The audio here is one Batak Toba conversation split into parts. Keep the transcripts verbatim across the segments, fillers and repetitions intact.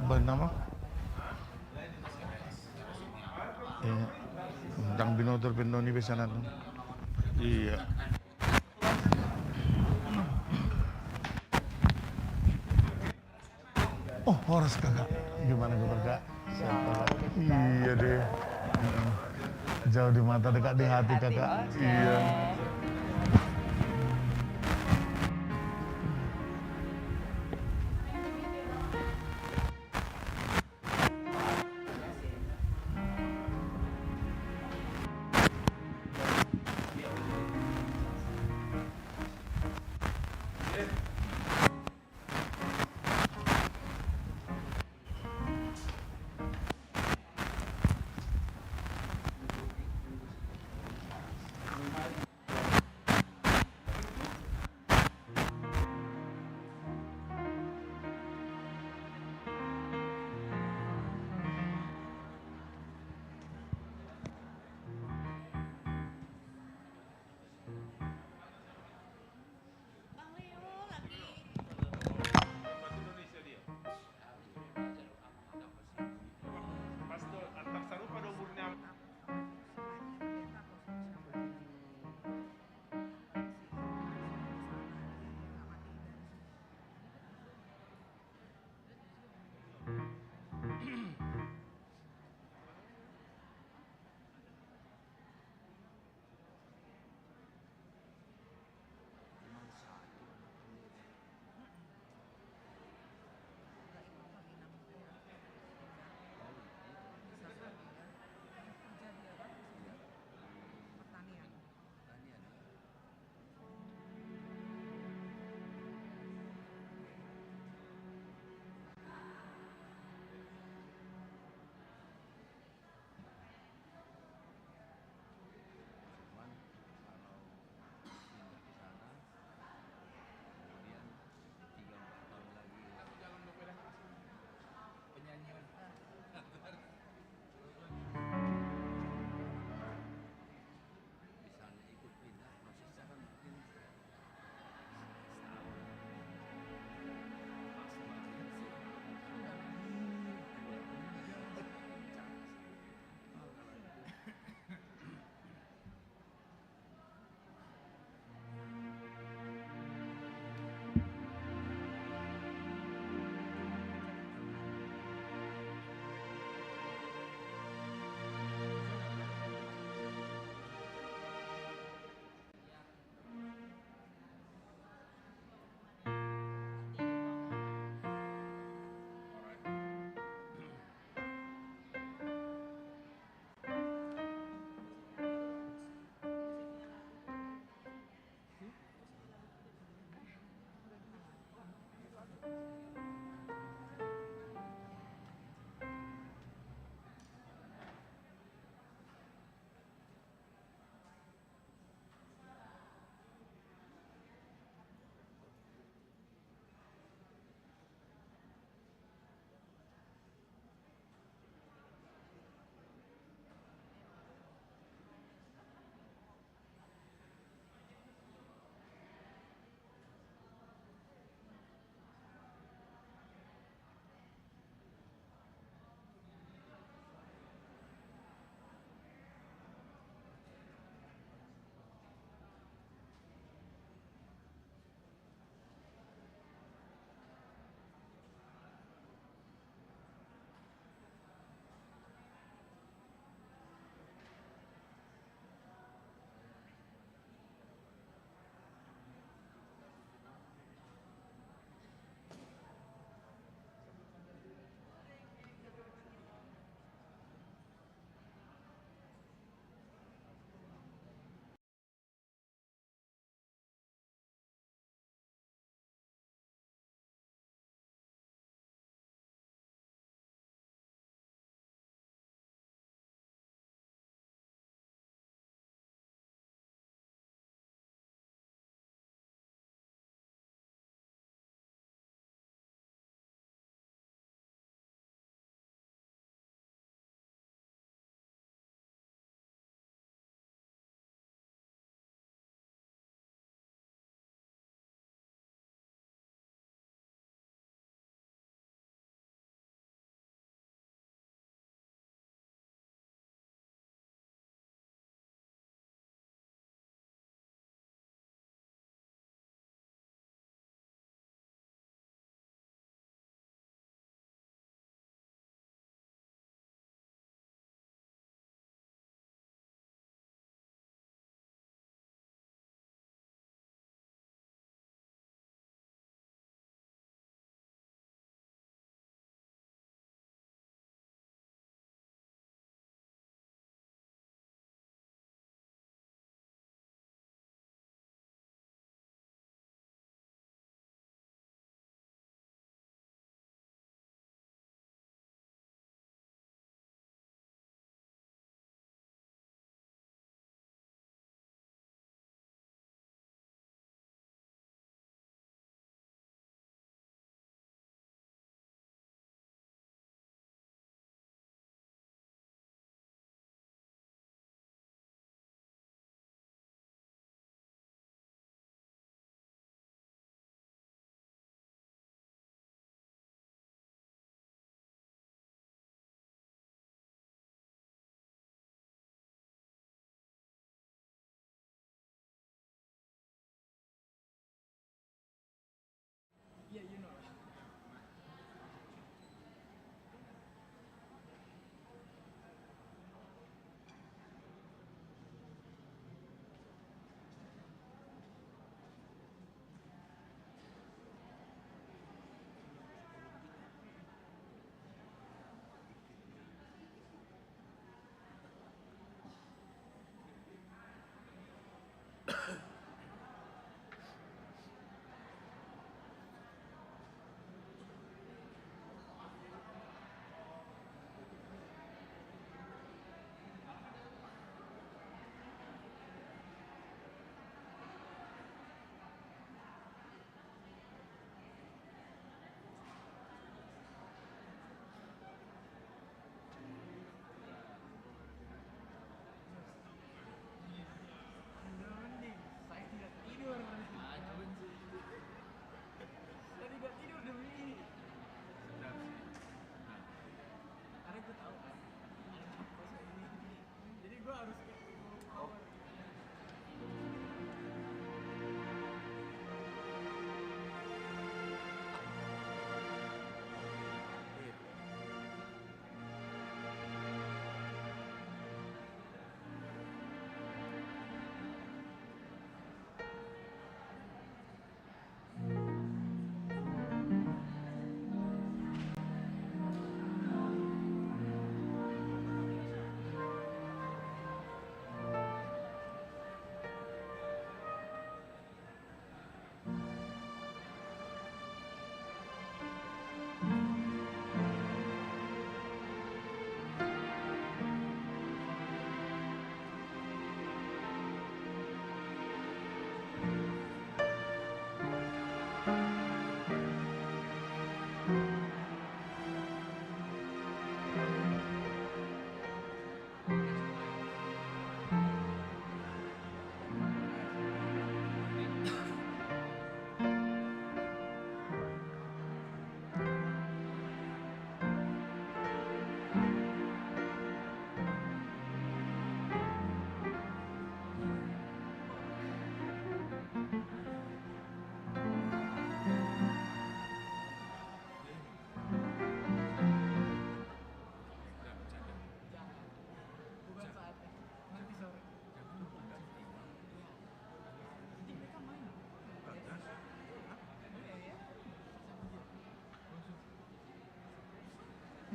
Baen nama. Ndang binoto pe noni besanan. Iya. Oh, horas, Kakak. Gimana kabar, Kak? Sehat, Kakak? Iya deh. Jauh di mata, dekat di hati, Kakak. Iya.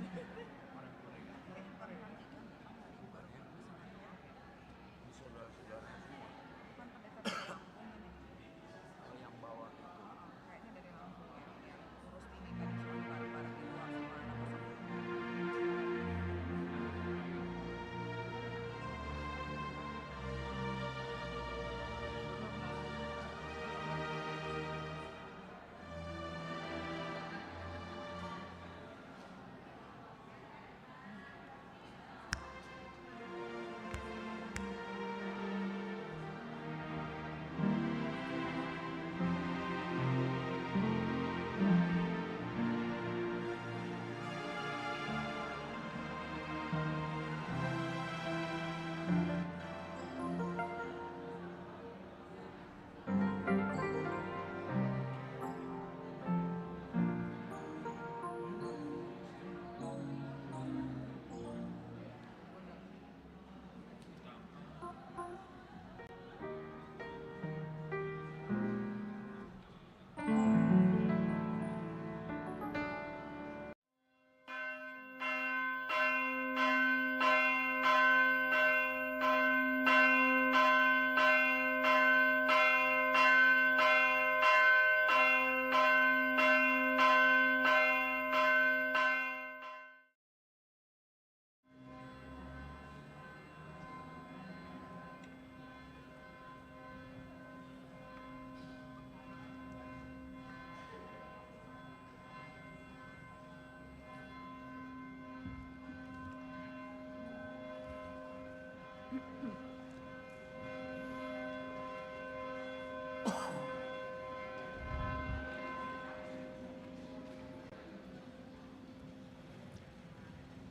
Ini saudara-saudara semua. Cuman pendeta dari kampung ini. Kalau yang bawah itu. Heeh, kayaknya dari Lampung ya, yang kurus tinggi kan, yang suka bareng-bareng gitu, langsung mana pas aku.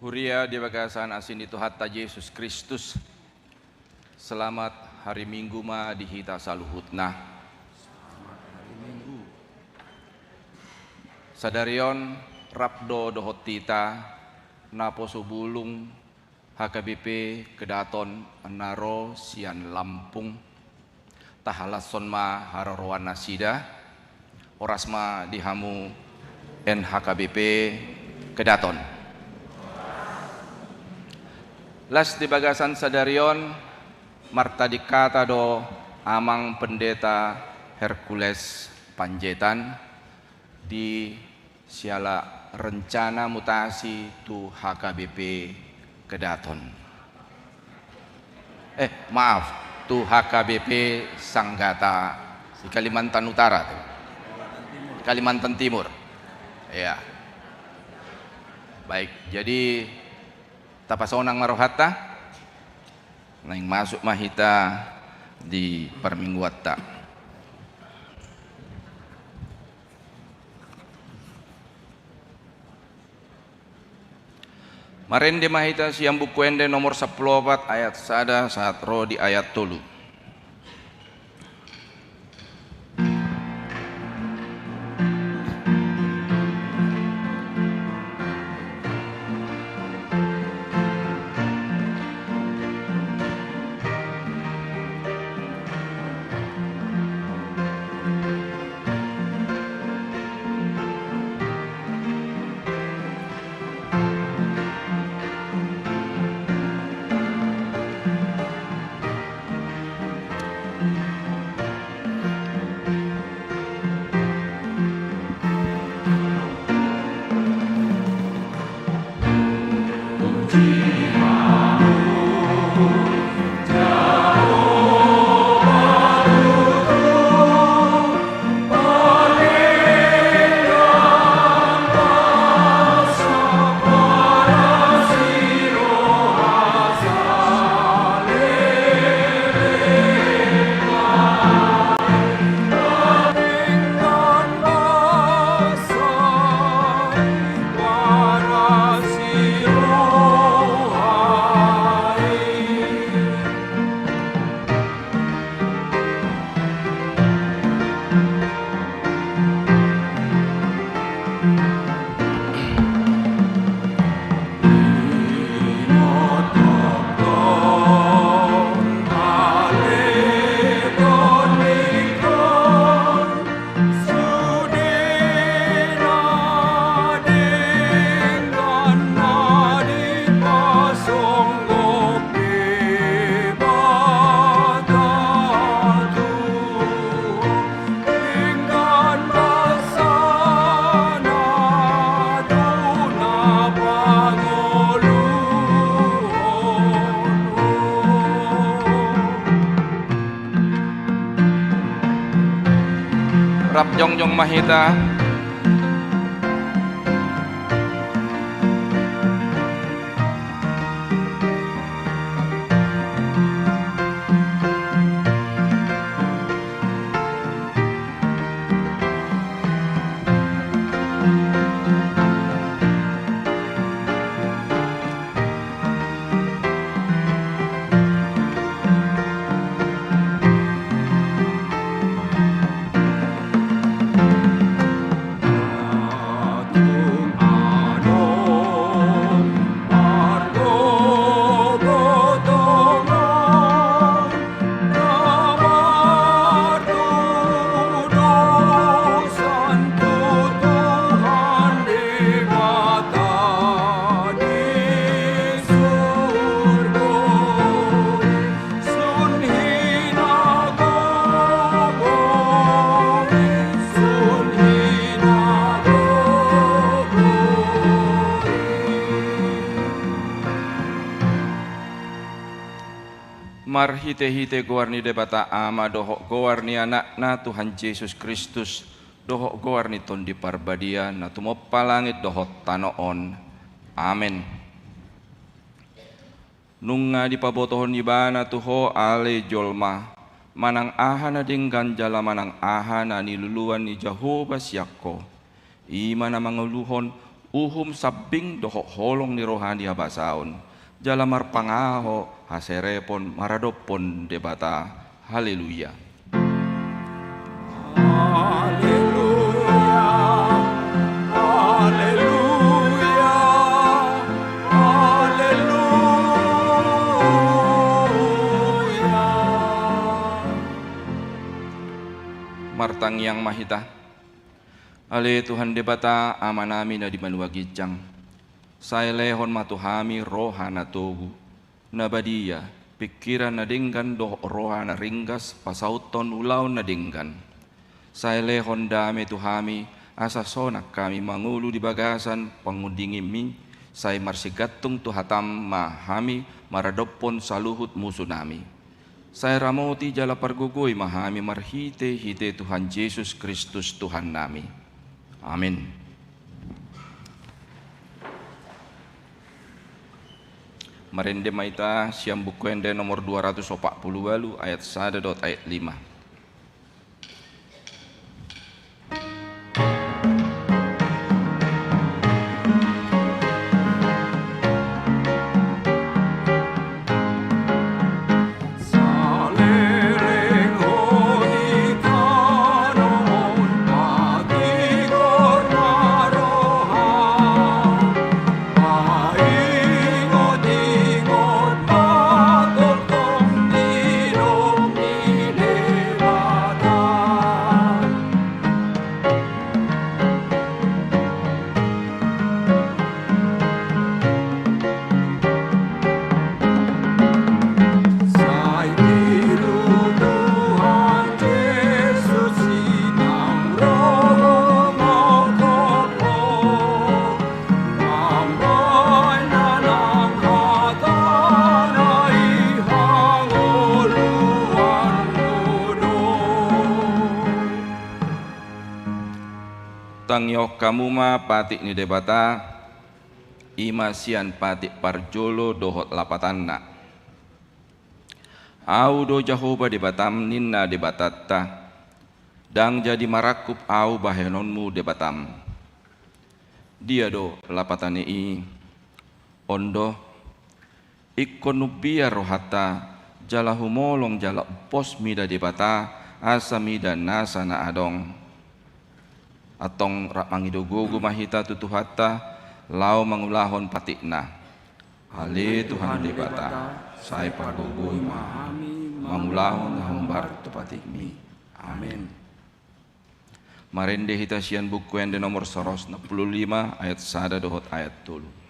Huria di bagasan asi ni Tuhanta Jesus Kristus, selamat hari Minggu ma di hita saluhutna. Sadari on rap do dohot hita naposo bulung H K B P Kedaton na ro sian Lampung. Tahalashon ma haroroan nasida, horas ma di hamu N H K B P Kedaton. Las di bagasan sadari on, martading hata do Amang Pendeta Hercules Panjaitan di siala rencana mutasi tu H K B P Kedaton. Eh, maaf, tu H K B P Sanggata di Kalimantan Utara tu. Kalimantan Timur. Iya. Baik, jadi tapasonang ma rohanta. Naeng masuk ma hita di parmingguanta. Marende ma hita sian Buku Ende nomor sampulu opat ayat sada sahat ro di ayat tolu. Jongjong ma hita. Marhitehite goar ni Debata Ama dohot goar ni Anakna Tuhan Jesus Kristus dohot goar ni Tondi Parbadia na tumompa langit dohot tano on. Amen. Nunga dipabotohon Ibana tu ho ale jolma, manang aha na denggan jala manang aha na niluluan ni Jahowa sian ho. I ma na manguluhon uhum sambing dohot holong ni roha ni habasaon, jala marpangaho haserepon maradophon Debata. Haleluya. Haleluya. Haleluya. Haleluya. Martangiang ma hita. Ale Tuhan Debata, Amanami na di banua ginjang, sai lehon ma tu hami roha na togu, na badia, pingkiran na denggan dohot roha na ringgas pasauthon ulaon na denggan. Sai lehon dame tu hami, asa sonang hami mangolu di bagasan pangudinginmi, sai marsigantung tu hatam ma hami maradophon saluhut musunami. Sai ramoti jala pargogoi ma hami marhitehite Tuhan Jesus Kristus Tuhannami. Amin. Marende ma hita sian Buku Ende nomor dua ratus opat pulu ualu, ayat sada dohot ayat lima. Tangihon hamu ma patik ni Debata, i ma sian patik parjolo dohot lapatanna. Ahu do Jahowa Debatam, ninna Debatanta, ndang jadi marangkup Ahu bahenonmu Debatam. Dia do lapatan ni i? On do, ingkon umbiar rohanta, jala humolong jala umpos mida Debata, asa mida nasa na adong. Antong rap mangido gogo ma hita tu Tuhanta, laho mangulahon patikna. Ale Tuhan Debata, sai pargogoi ma hami mangulahon na hombar tu patikmi. Amen. Marende hita sian Buku Ende nomor saratus onom pulu lima, ayat sada dohot ayat tolu.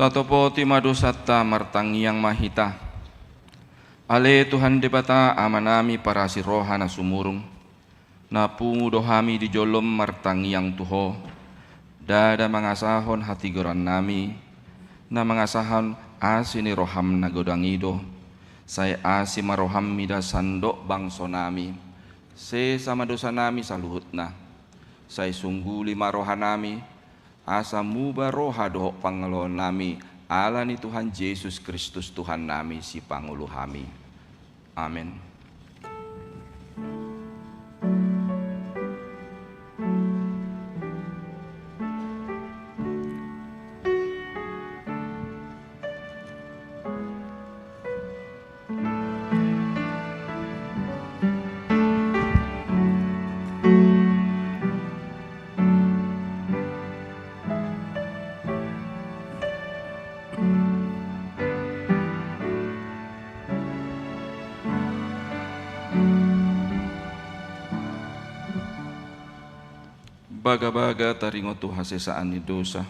Totopoti ma dosanta, martangiang ma hita. Ale Tuhan Debata, Amanami parasi roha na sumurung, na pungu do hami di jolom martangiang tu Ho, ndada mangasahon hatigorannami, na mangasahon asi ni roham na godang i do. Sai asi ma roham mida sandok bangsonami, sesa ma dosanami saluhutna. Sai sungguli ma rohanami, asa muba roha dohot pangalahonami, ala ni Tuhan Jesus Kristus Tuhannami, Sipangolu hami. Amen. Bagabaga taringot tu hasesaan ni dosa,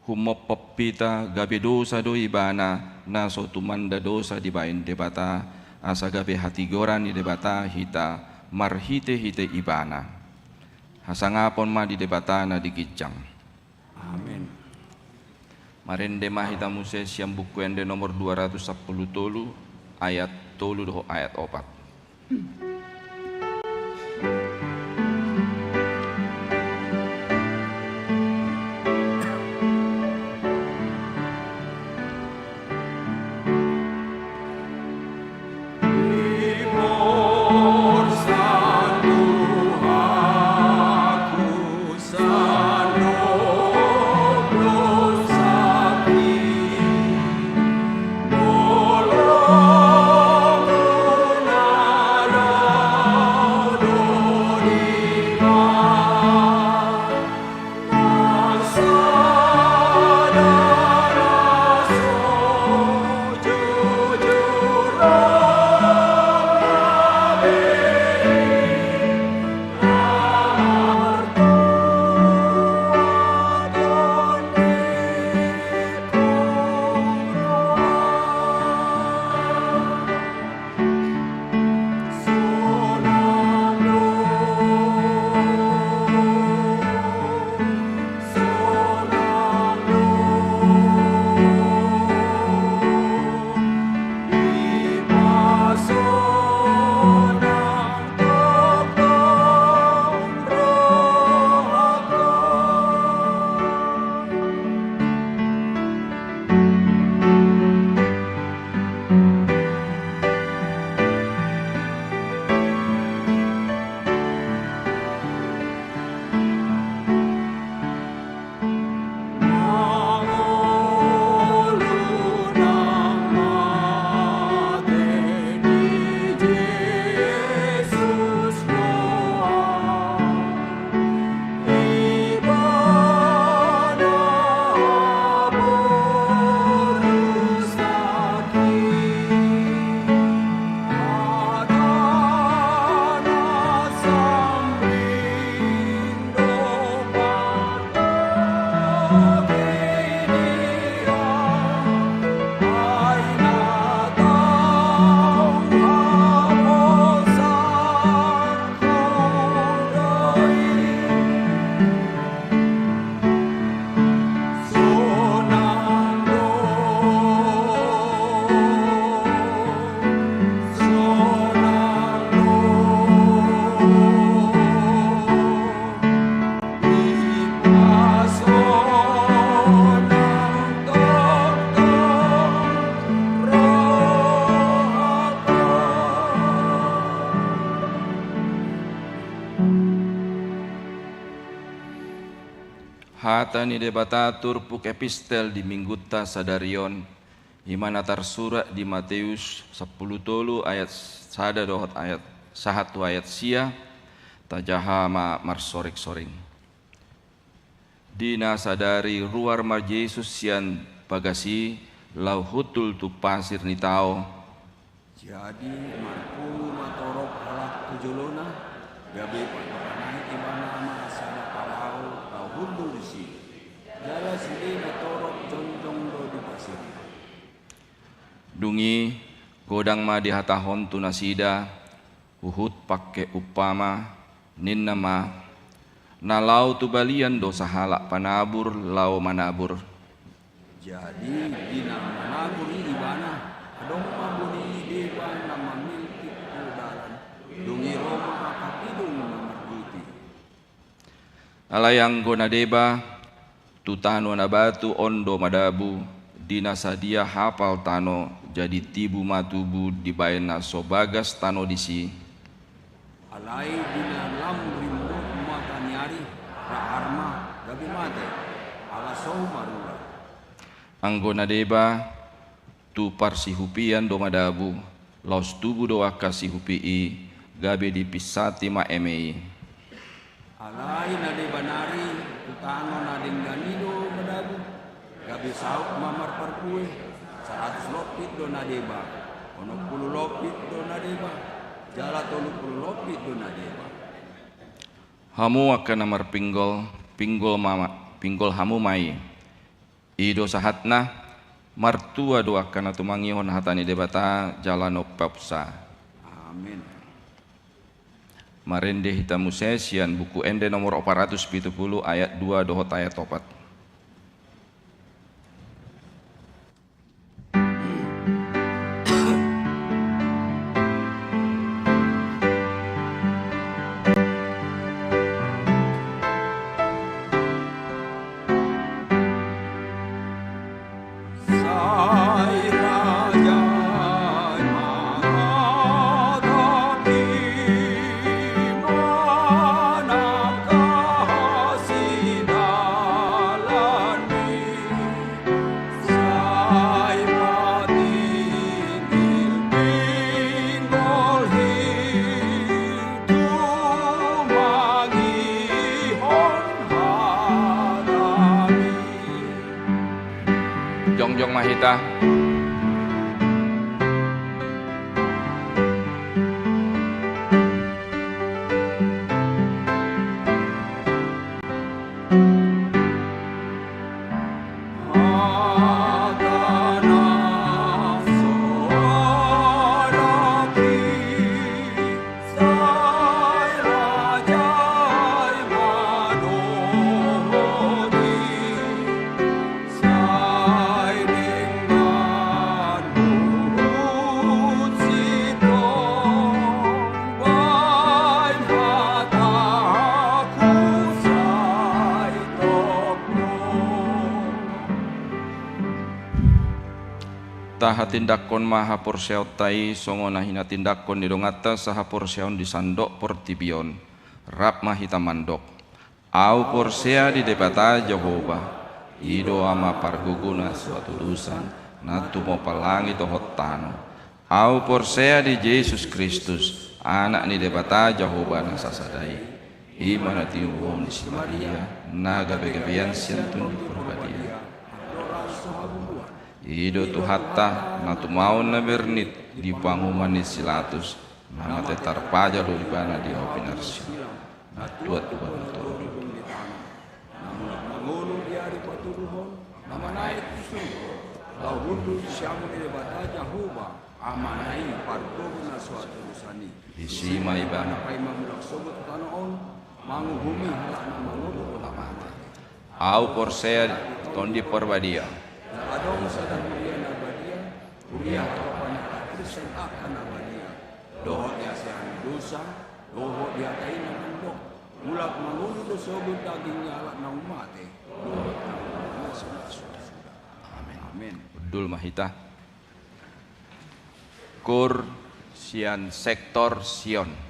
humophop hita gabe dosa do ibana na so tumanda dosa dibahen Debata, asa gabe hatigoran ni Debata hita marhitehite ibana. Hasangapon ma di Debata na di ginjang. Amen. Marende ma hita muse sian Buku Ende nomor dua ratus sampulu tolu, ayat tolu dohot ayat opat. Hata ni Debata turpuk epistel di Minggunta sadari on, i ma na tarsurat di Mateus sampulu tolu ayat sada dohot ayat sahat tu ayat sia. Tajaha ma marsoring-soring. Di na sadari ruar ma Jesus sian pagas i laho hundul tu pasir ni tao. Jadi marpungu ma torop halak tu jolona, gabe paganai ibana ma sada parau laho hundul disi. Jala sude na torop jongjong do dipasirna. Dung i, godang ma dihatahon tu nasida, huhut pangke umpama, ninna ma: Na laho tu balian do sahalak panabur laho manabur. Jadi, di na manabur i ibana, adong ma buni i deba na mamiltik tu dalan, dung i ro ma angka pidung na marguti. Alai anggo na deba, tu tano na batu on do madabu, di na sadia hapal tano, jadi tibu ma tubu dibaen na so bagas tano disi. Alai di na lam rimmot mata ni ari, rahar ma, gabe mate, ala so marura. Anggo na deba, tu parsihupian do madabu, laos tubu do angka sihupi i, gabe dipinsati ma eme i. Alai na deba nari, tu tano na denggan i do madabu, gabe saut ma marparbue, saratus lompit do na deba, onom pulu lompit do na deba, jala tolu pulu lompit do na deba. Hamu angka na marpinggol, pinggol ma, pinggol hamu ma i. I do sahatna, martua do angka na tumangihon hata ni Debata jala na umpasa. Amin. Marende hita muse sian Buku Ende nomor opat ratus pitu pulu ayat dua dohot ayat opat. Sai patinggil pinggol hi tumangihon hatami. Jongjong ma hita. Sai denggan huhut sintong, baen hataku sai topnop. Tahatindanghon ma haporseaonta i songon na hinatindanghon ni donganta sahaporseaon di sandok portibi on. Rap ma hita mandok. Ahu porsea di Debata Jahowa, i do Ama pargogona so hatudosan, na tumompa langit dohot tano. Ahu porsea di Jesus Kristus, Anak ni Debata Jahowa na sasada i. I ma na tinodohon ni si Maria, na gabegabean sian Tondi Parbadia. I do Tuhanta, na tumaon na bernit di panguhuman ni si Pilatus, na mate tarpajal do ibana di ahu pinarsilang, na tuat tu batu toru. Na mulak mangolu di ari patuduhon, na manaek tu surgo, laho hundul di siamun ni Debata Jahowa, Amana i, pargogona so hatudosan i. Disi ma ibana paima mulak sogot tu tano on, manguhumi halak na mangolu dohot na mate. Ahu porsea di Tondi Parbadia. Adong sada huria na badia, huria hatopan ni halak Kristen angka na badia. Dohot di hasesaan ni dosa, dohot di hata i na mandok, mulak mangolu do sogot daging ni halak naung mate. Dohot na mangolu na so marsuda. Amin. Amin. Hundul ma hita. Koor sian sektor Sion.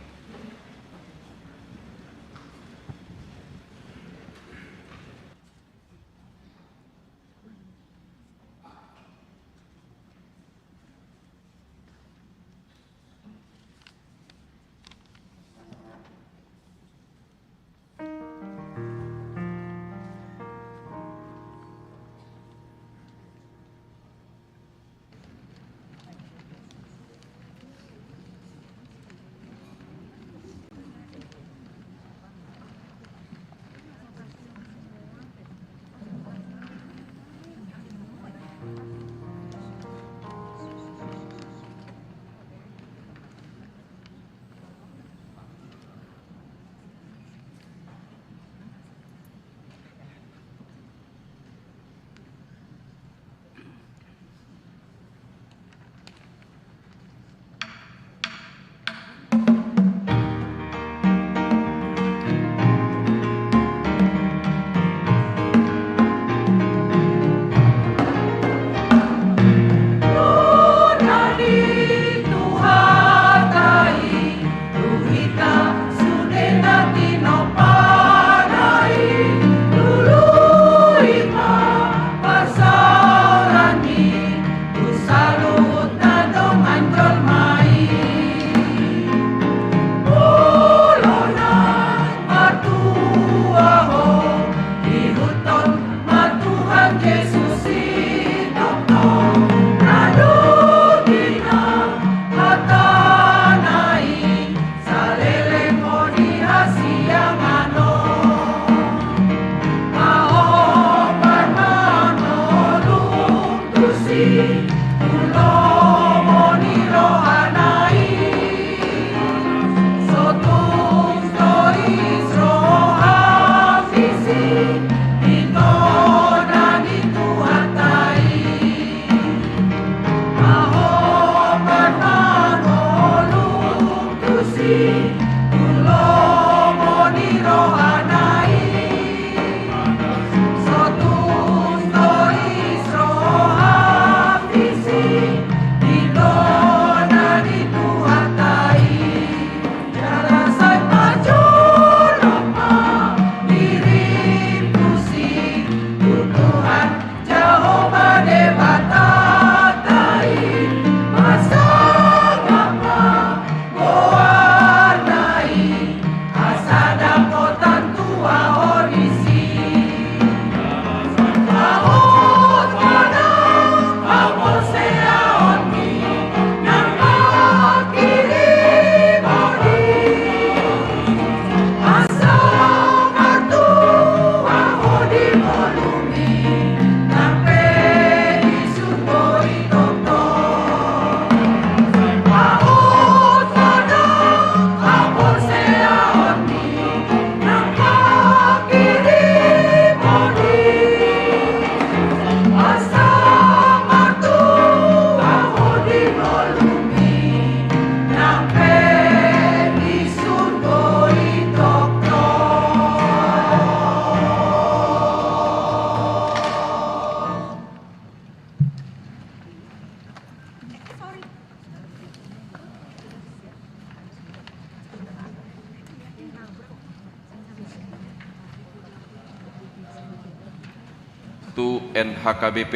Tu N H K B P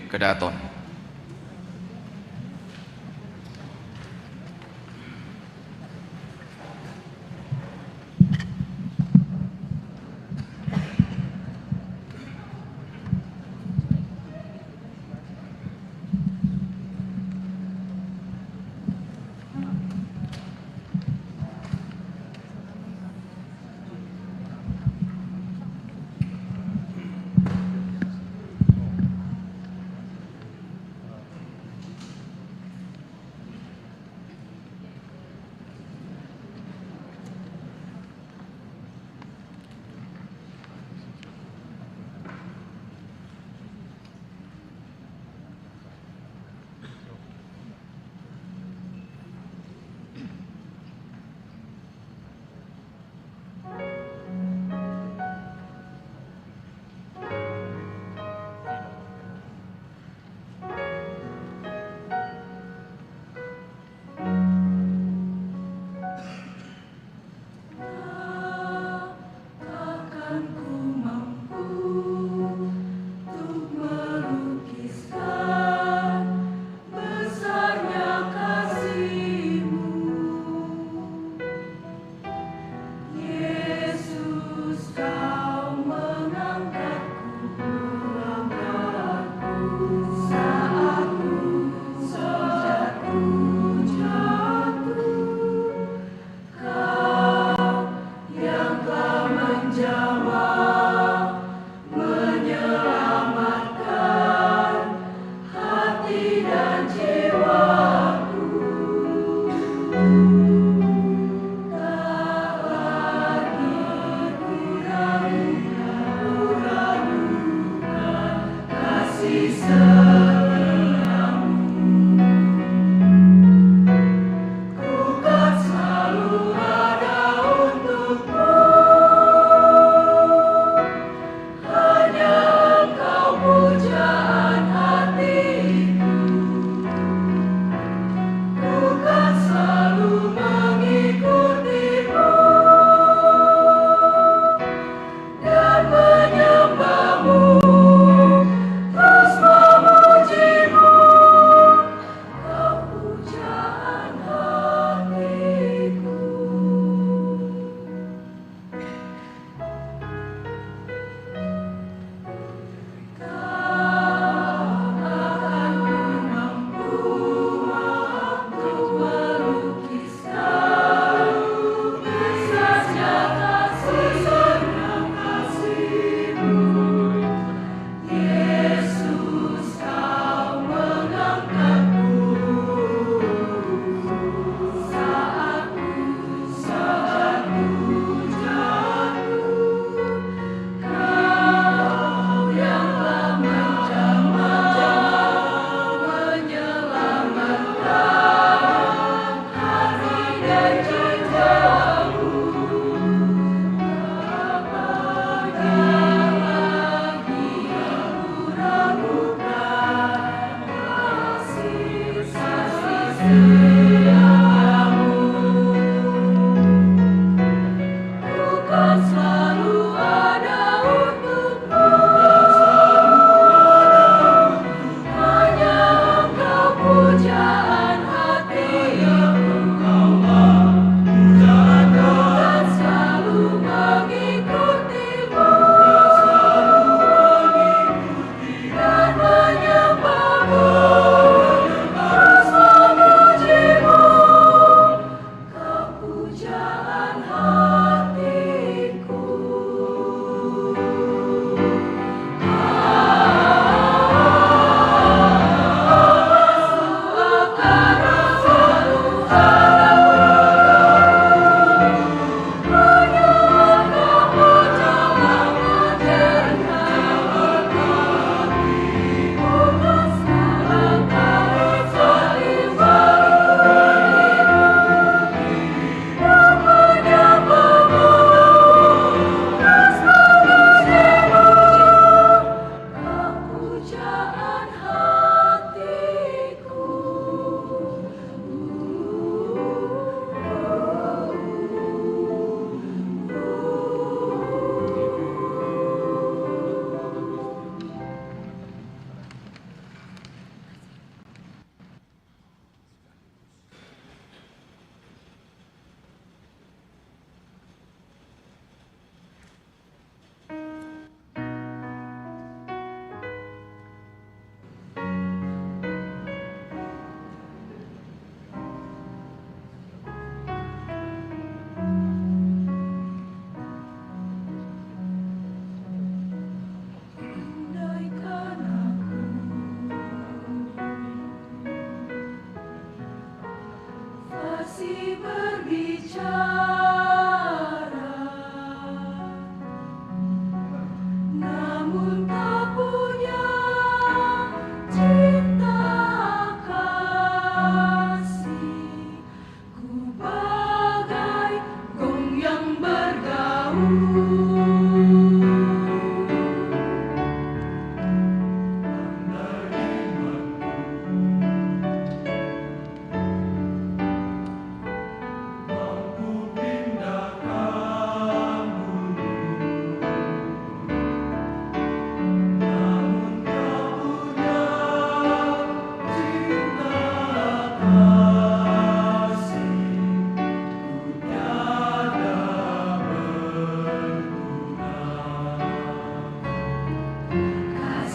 Kedaton.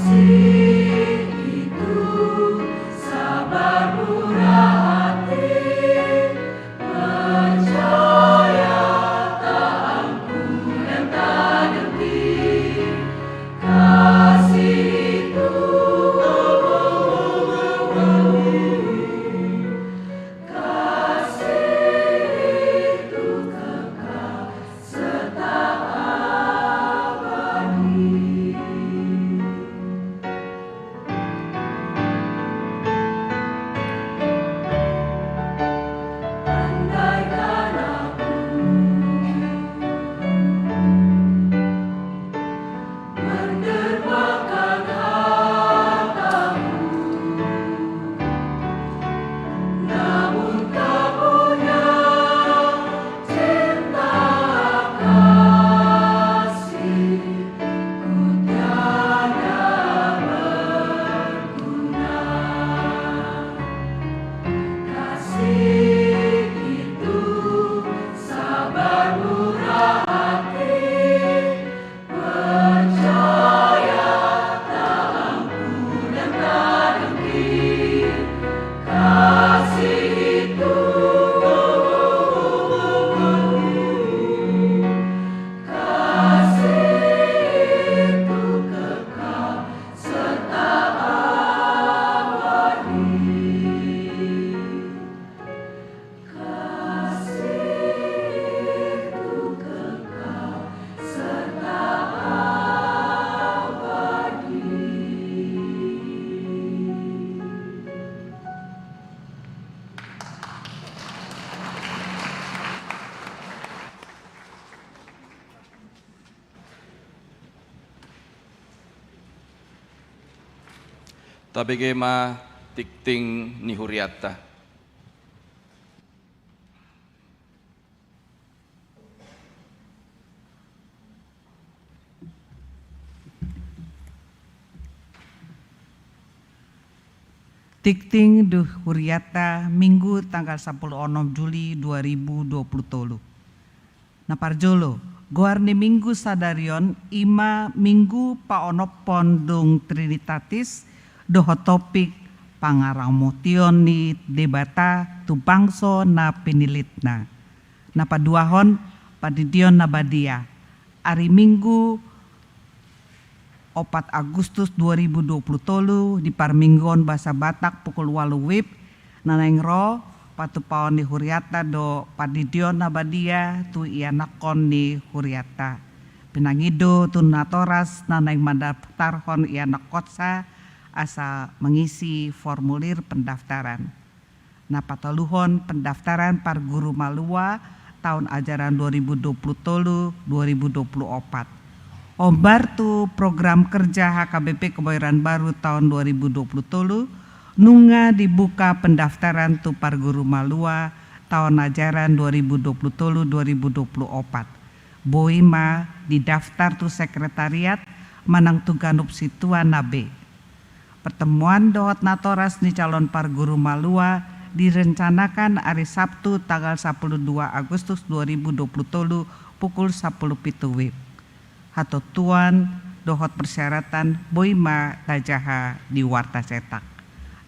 Kasih itu sabar, murah hati, percaya, tak angkuh dan tak dengki. Kasih itu, kasih itu kekal serta abadi. Andaikan aku mendermakan hartamu, namun tak punya cinta kasih, ku tiada berguna. Kasih itu sabar, murah hati, percaya, tak angkuh dan tak dengki. Kasih itu, kasih itu kekal serta abadi. Kasih itu kekal serta abadi. Tabege ma tingting ni hurianta. Tingting ni hurianta, Minggu tanggal sampulu onom Juli dua ribu dua pulu tolu. Na parjolo, goar ni Minggu sadari on i ma Minggu paonomhon dung Trinitatis dohot topik pangaramotion ni Debata tu bangso na pinilitna. Na paduahon, Pandidion na Badia. Ari Minggu, opat Agustus dua ribu dua pulu tolu, di parmingguon bahasa Batak pukul ualu WIB, na naeng ro patupaon ni hurianta do pandidion na badia tu ianakhon ni hurianta. Pinangido tu natoras na naeng mandaftarhon ianakhonsa asa mangisi formulir pendaftaran. Na patoluhon, pendaftaran parguru malua taon ajaran dua ribu dua pulu tolu dua ribu dua pulu opat. Hombar tu program kerja H K B P Kebayoran Baru taon dua ribu dua pulu tolu, nunga dibuka pendaftaran tu parguru malua taon ajaran dua ribu dua pulu tolu dua ribu dua pulu opat. Boi ma didaftar tu sekretariat manang tu ganup situan na be. Pertemuan dohot natoras ni calon parguru malua direncanakan ari Sabtu tanggal sampulu dua Agustus dua ribu dua pulu tolu pukul sampulu pitu WIB. Hatontuan dohot persyaratan boi ma tajaha di warta cetak.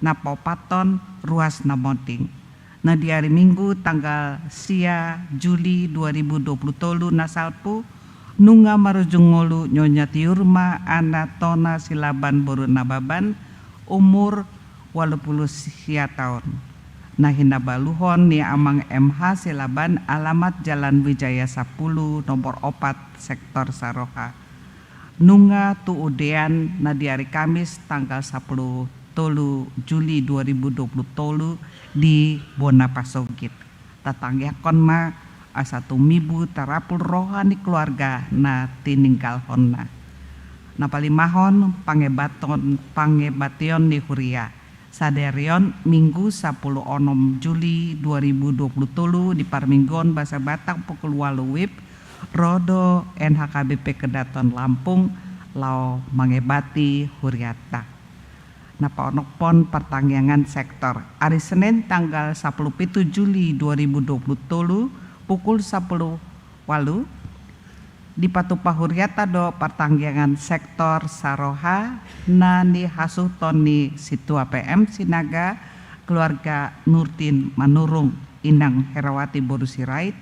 Na paopathon, ruas na monding. Na di ari Minggu tanggal sia Juli dua ribu dua pulu tolu na salpu, nunga marujung ngolu Nyonya Tiurma Anatona Silaban boru Nababan, umur ualu pulu sia taon. Na hinabaluhon ni Amang M H Silaban, alamat Jalan Wijaya sapulu, nomor opat, sektor Saroha. Nunga tuudean na di ari Kamis tanggal sampulu tolu Juli dua ribu dua pulu tolu di bona pasogit. Tatangiangkon ma asa tumibu tarapul roha ni keluarga na tininggalhonna. Na palimahon, pangebaton, pangebation ni huria. Sadarion Minggu sapuluh onom Juli dua ribu dua puluh tolu di parmingguon Basa Batak pukul ualu wib, ro do N H K B P Kedaton Lampung laho mangebati hurianta. Na paonomhon, partangiangan sektor. Ari Senin tanggal sapuluh pitu Juli dua ribu dua puluh tolu pukul sapuluh ualu, dipatupa hurianta do partangiangan sektor saroha na nihasuhuton ni Sintua P M Sinaga, keluarga Nurdin Manurung, Inang Herawati boru Sirait,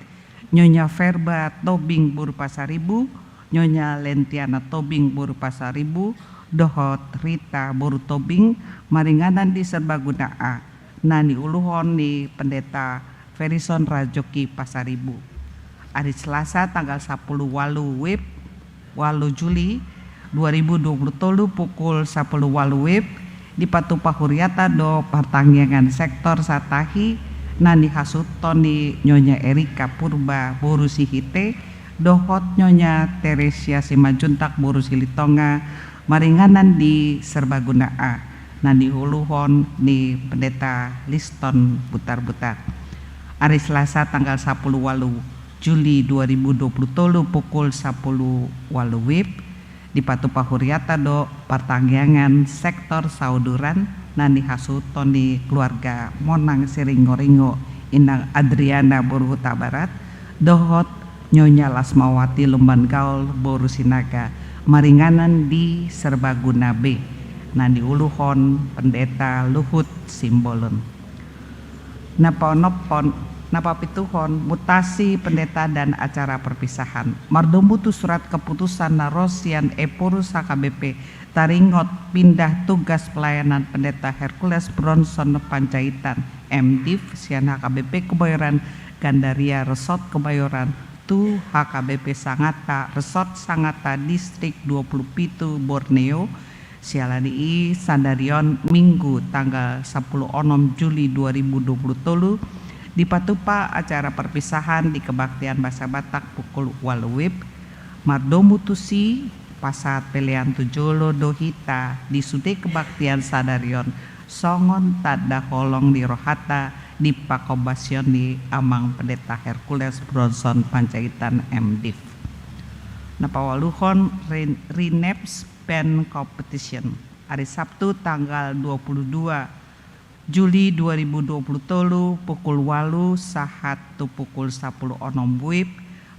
Nyonya Verba Tobing boru Pasaribu, Nyonya Lentiana Tobing boru Pasaribu, dohot Rita boru Tobing, maringanan di Serbaguna A, na niuluhon ni Pendeta Ferison Rajoki Pasaribu. Ari Selasa tanggal sapuluh ualu wib, ualu Juli dua ribu dua puluh tolu pukul sapuluh ualu wib, dipatupa hurianta do partangiangan sektor satahi na nihasuhuton ni Nyonya Erika Purba boru Sihite, dohot Nyonya Teresia Simanjuntak boru Silitonga, maringanan di Serbaguna A, na niuluhon ni Pendeta Liston Butarbutar. Ari Selasa tanggal sapuluh ualu Juli dua ribu dua puluh tolu pukul sapuluh ualu wib, dipatupa hurianta do partangiangan sektor sauduran na nihasuhuton ni keluarga Monang Siringoringo, Inang Adriana boru Hutabarat, dohot Nyonya Lasmawati Lumban Gaol boru Sinaga, maringanan di Serbaguna B, na niuluhon Pendeta Luhut Simbolon. Na paonomhon, na papituhon, mutasi pendeta dan acara perpisahan. Mardomu tu surat keputusan na ro sian Ephorus H K B P, taringot pindah tugas pelayanan Pendeta Hercules Bronson Panjaitan, M Div, sian H K B P Kebayoran Gandaria, Resort Kebayoran, tu H K B P Sangatta, Resort Sangatta, Distrik dua puluh pitu, Borneo. Siala ni i, sadarion Minggu tanggal sapuluh onom Juli dua ribu dua puluh tolu, dipatupa acara perpisahan di kebaktian Basa Batak pukul ualu wib. Mardomu tusi, pasahat pelean tu jolo do hita di sude kebaktian sadarion, songon tanda holong ni rohanta di panghobasion ni Amang Pendeta Hercules Bronson Panjaitan, M Div. Na paualuhon, Re-, Reneps Band Competition. Ari Sabtu tanggal dua puluh dua Juli dua ribu dua puluh tolu pukul ualu sahat tu pukul sapuluh onom wib,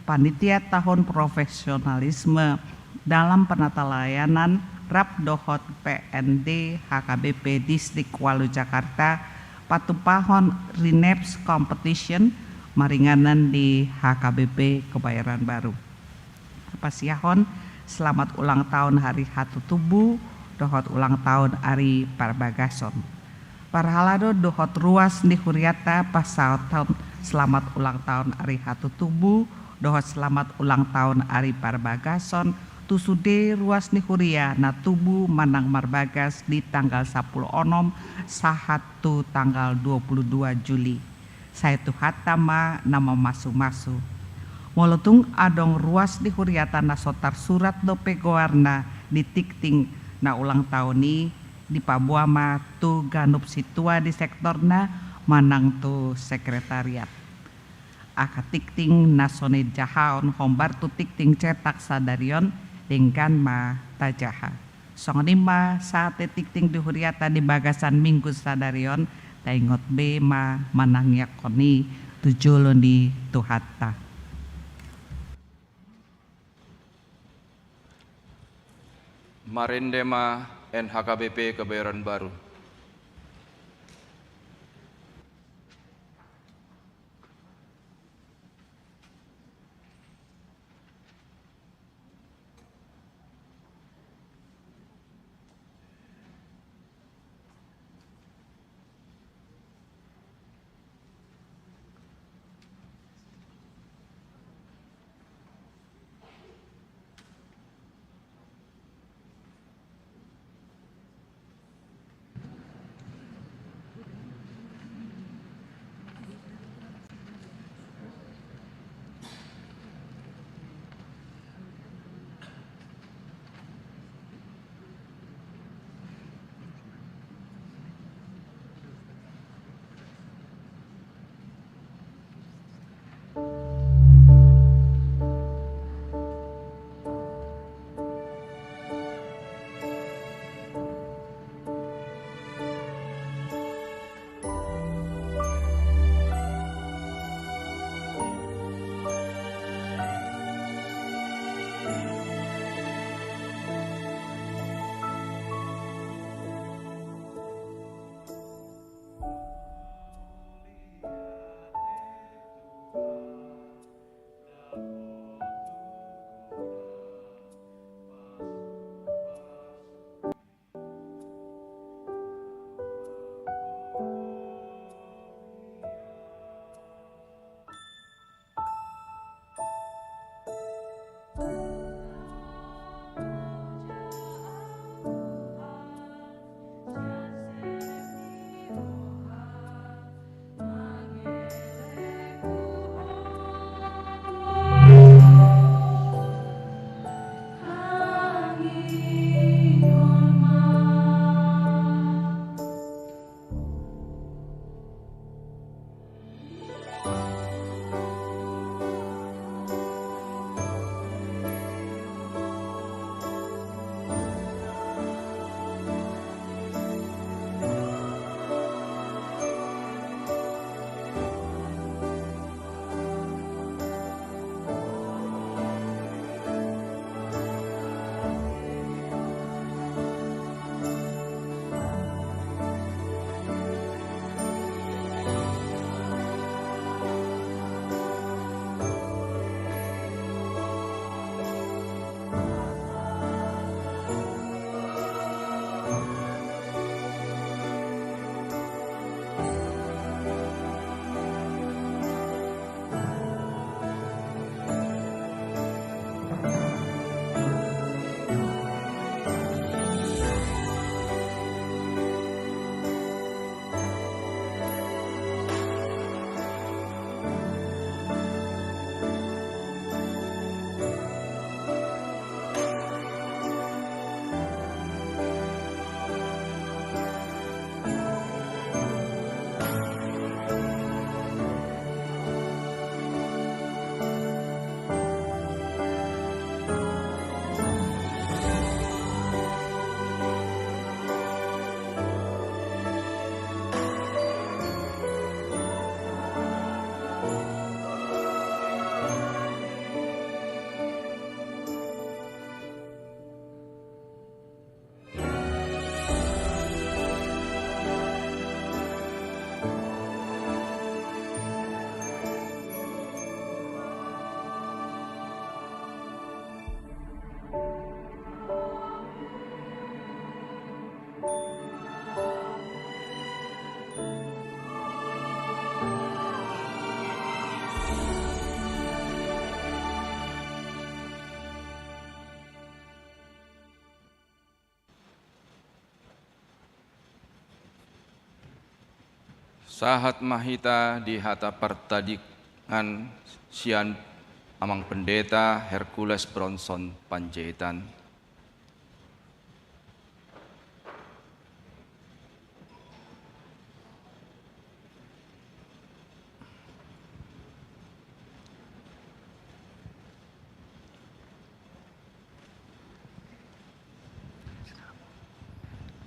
Panitia Tahun Profesionalisme dalam Penatalayanan rap dohot P N D H K B P Distrik ualu Jakarta patupahon Reneps Competition maringanan di H K B P Kebayoran Baru. Pasiahon selamat ulang tahun ari hatutubu dohot ulang tahun ari parbagason. Parhalado dohot ruas ni hurianta pasahathon selamat ulang tahun ari hatutubu dohot selamat ulang tahun ari parbagason tu sude ruas ni huria na tubu manang marbagas di tanggal sapuluh onom sahat tu tanggal dua puluh dua Juli. Sai Tuhanta ma na mamasumasu. Molo tung adong ruas ni hurianta na so tarsurat dope goarna di tingting na ulang tahun i, dipaboa ma tu ganup sintua di sektorna manang tu sekretariat. Angka tingting na so nijahaon hombar tu tingting cetak sadarion denggan ma tajaha. Songon i ma sahat tingting di hurianta di bagasan Minggu sadarion, taingot be ma manangianghon i tu jolo ni Tuhanta. Marende ma N H K B P Kebayoran Baru. Sahat ma hita di hata partadingan sian Amang Pendeta Hercules Bronson Panjaitan.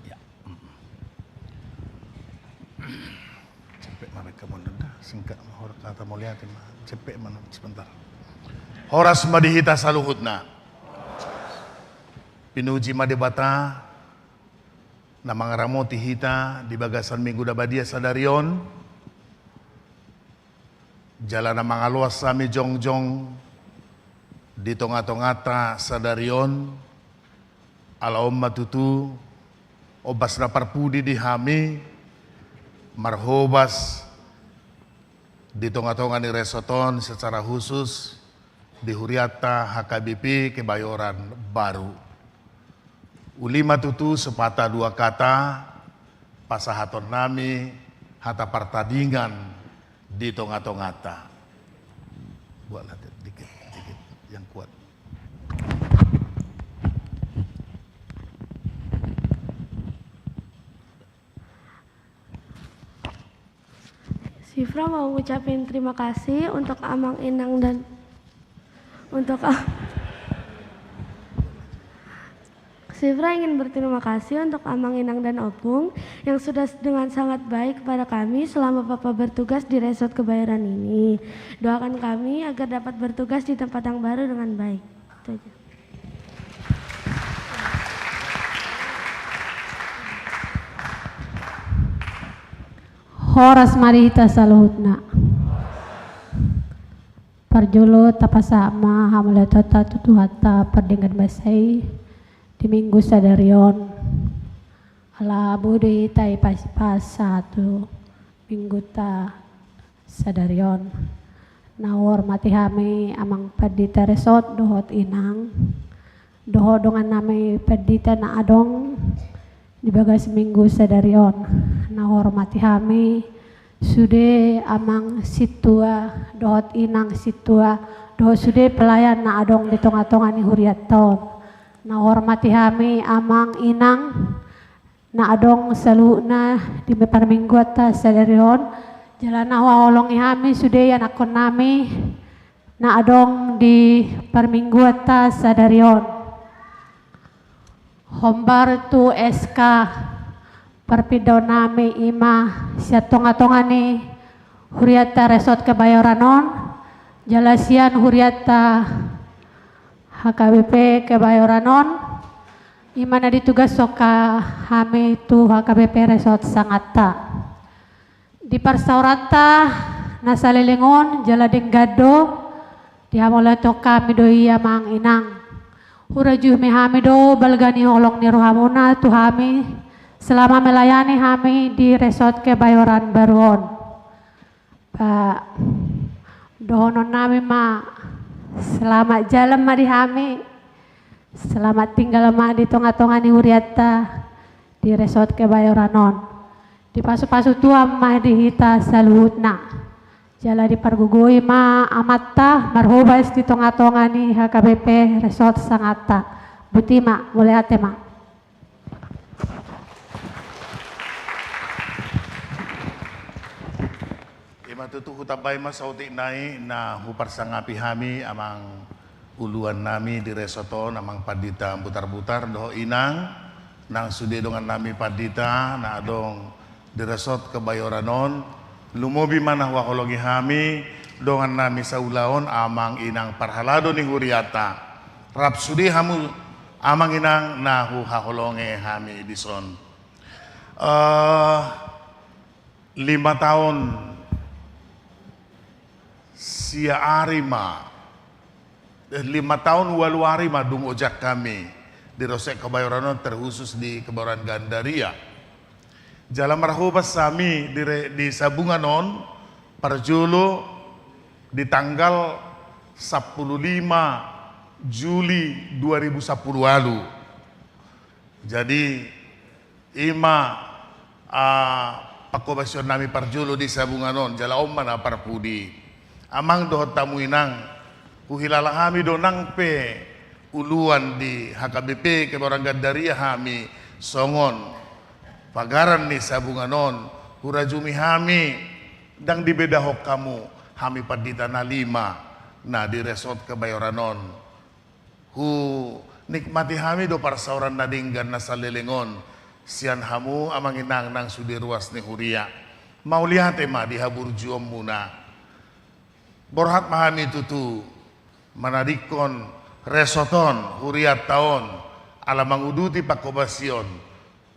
Ya. Cepet ma, baik kamu nda, singkat ma, hor kata mauliate ma, cepet ma, sebentar. Horas ma di hita saluhutna. Pinuji ma Debata, na mangaramoti hita di bagasan Minggu na badia sadari on, jala na mangaloas hami jongjong di tonga-tonganta sadari on, ala on ma tutu ombas na parpudi di hami, marhobas di tonga-tonga ni resort on secara khusus, di hurianta H K B P Kebayoran Baru. Uli ma tutu sepatah dua kata pasahaton nami hata partadingan di tonga-tonganta. Buatlah dikit, dikit yang kuat. Sifra mau ngucapin terima kasih untuk Amang Inang dan untuk a-, Sifra ingin berterima kasih untuk Amang Inang dan Opung yang sudah dengan sangat baik kepada kami selama Papa bertugas di Resort Kebayoran ini. Doakan kami agar dapat bertugas di tempat yang baru dengan baik. Itu aja. Horas ma di hita saluhutna. Parjolo tapasahat ma hamuliateonta tu Tuhanta pardenggan basa i di Minggu sadari on. Ala boi do hita ipasipas sahat tu Mingguta sadari on. Na huhormati hami Amang Pandita Resort dohot Inang, dohot dongan nami pandita na adong di bagas Minggu sadari on. Na huhormati hami sude Amang Sintua dohot Inang Sintua, dohot sude pelayan na adong di tonga-tonga ni hurianta on. Na huhormati hami Amang Inang na adong saluhutna di parmingguanta sadari on, jala na huhaholongi hami sude ianakhon nami na adong di parmingguanta sadari on. Hombar tu S K parpindaon nami i ma sian tonga-tonga ni hurianta Resort Kebayoran on, jala sian hurianta H K B P Kebayoran on, i ma na ditugashon hami tu H K B P Resort Sanganta. Di parsaoranta na saleleng on jala denggan do dihamauliatehon hami do i Amang Inang. Hurajumi hami do balga ni holong ni rohamuna tu hami selama melayani hami di Resort Kebayoran Baru on. Ba, dohonon nami ma, selamat jalan ma di hami, selamat tinggal ma di tonga-tonga ni hurianta di Resort Kebayoran on. Dipasu-pasu Tuhan ma di hita saluhutna. Jala dipargogoi ma Amanta marhobas di tonga-tonga ni H K B P Resort Sanganta. Boti ma, mauliate ma. I ma tutu, hutambai ma saotik nai na huparsangapi hami amang uluan nami di resort on, Amang Pandita Butarbutar dohot Inang, nang sude dongan nami pandita na adong di Resort Kebayoran on, lumobi ma na huhaholongi hami dongan nami saulaon, Amang Inang parhalado ni hurianta. Rap sude hamu Amang Inang na huhaholongi hami dison. Eh, lima taon sia ari ma, eh, lima taon ualu ari ma dung ojak hami di Resort Kebayoran on, terkhusus di Kebayoran Gandaria. Jala marhobas hami di re-, di sabungan on, parjolo di tanggal sampulu lima Juli dua ribu sampulu ualu. Jadi, i ma, ah, pangkobasion nami parjolo di sabungan on, jala on ma na parpudi. Amang dohot hamu inang, huhilala hami do nang pe uluan di H K B P Kebayoran Gandaria hami songon pagaran ni sabungan on, hurajumi hami, ndang dibedahon hamu, hami pandita na lima na di Resort Kebayoran on. Hunikmati hami do parsaoran na denggan na saleleng on sian hamu amang inang nang sude ruas ni huria. Mauliate ma di haburjuonmuna. Borhat ma hami tutu manadingkon resort on, hurianta on, ala manguduti pangkobasion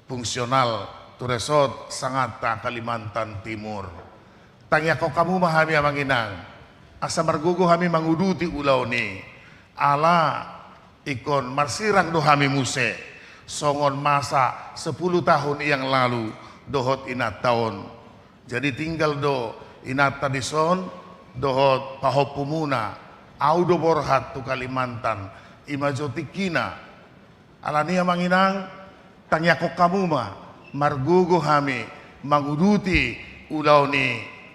fungsional tu Resort Sanganta Kalimantan Timur. Tangiangkon hamu ma hami amang inang, asa margogo hami manguduti ulaon i, ala ingkon marsirang do hami muse songon masa sepuluh tahun yang lalu dohot inanta on. Jadi tinggal do inanta dison dohot pahompumuna, ahu do borhat tu Kalimantan, i ma jo tingkina. Alani i amang inang, tangiangkon hamu ma, margogo hami manguduti ulaon i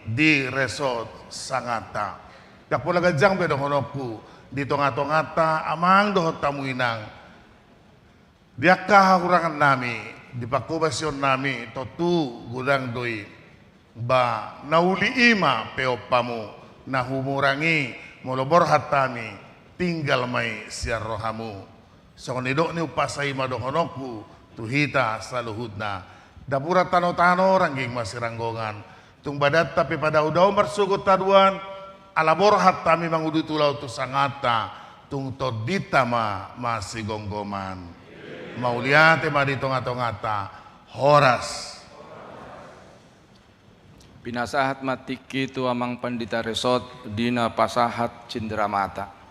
di Resort Sanganta. Ndang pola ganjang be dohononku di tongatonganta amang dohot hamu inang. Di angka hahurangan nami, di pangkobasion nami, tontu godang do i. Ba na uli i ma peop hamu, na humurang i molo borhat hami, tinggal ma i sian rohamu. Songon nidok ni umpasa i ma dohononku tu hita saluhutna. Daburan tanotano rangging masiranggongan. Tung badanta pe padaodao marsogot haduan, ala borhat hami manguduti ulaon tu sanganta, tung tondinta ma masigomgoman. Mauliate ma di tongatonganta, horas. Pinasahat ma tingki tu amang pandita resort di na pasahat cindramata.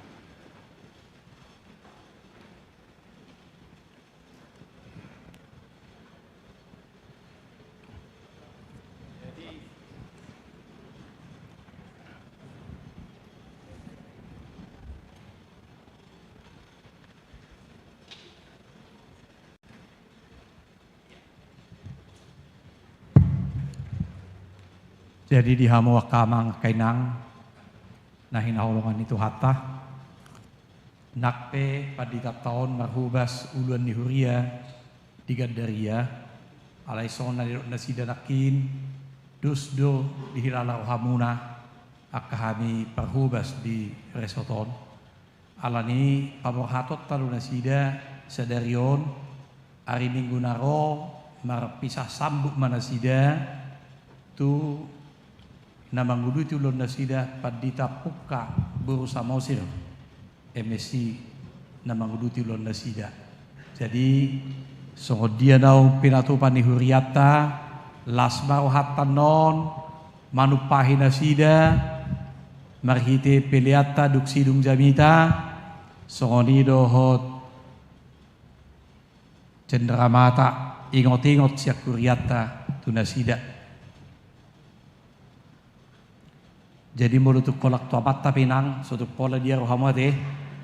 Jadi di hamu angka amang angka inang na hinaholongan ni Tuhanta, nang pe panditanta on marhobas uluan ni huria di Gandaria, alai songon na nidok nasida nangkin, dos do dihilala rohamuna angka hami parhobas di resort on. Alani paborhatonta do nasida sadari on, ari Minggu na ro marpisah sambut ma nasida tu na manguduti ulaon nasida Pandita Pungka boru Samosir, M Si na manguduti ulaon nasida. Jadi songon dia naung pinatupa ni hurianta, las ma rohanta annon manumpahi nasida marhite peleanta dung sidung jamita, songon i dohot cendramata ingot-ingot sian hurianta tu nasida. Jadi molo tung holan tu amanta pe inang, so tung pola dia rohamu ate,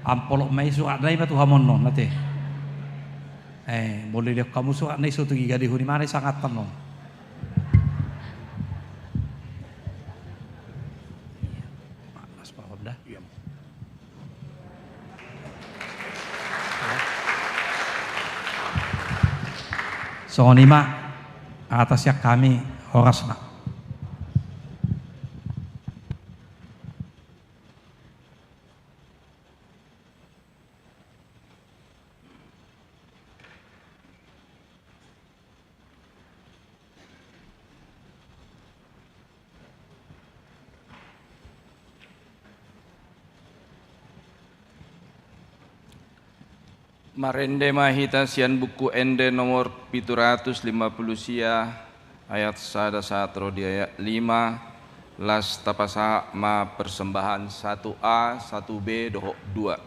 ampolop ma i suratna i ma tu hamu annon ate. Eh, molo dilehon hamu suratna i so tung digadehon imana i sanganta annon. Malas ma honda. Songon i ma, atas sian hami, horas ma. Marende ma hita sian Buku Ende nomor pitu ratus lima pulu sia, ayat sada sahat ro di ayat lima, laos tapasahat ma persembahan satu A, satu B dohot dua.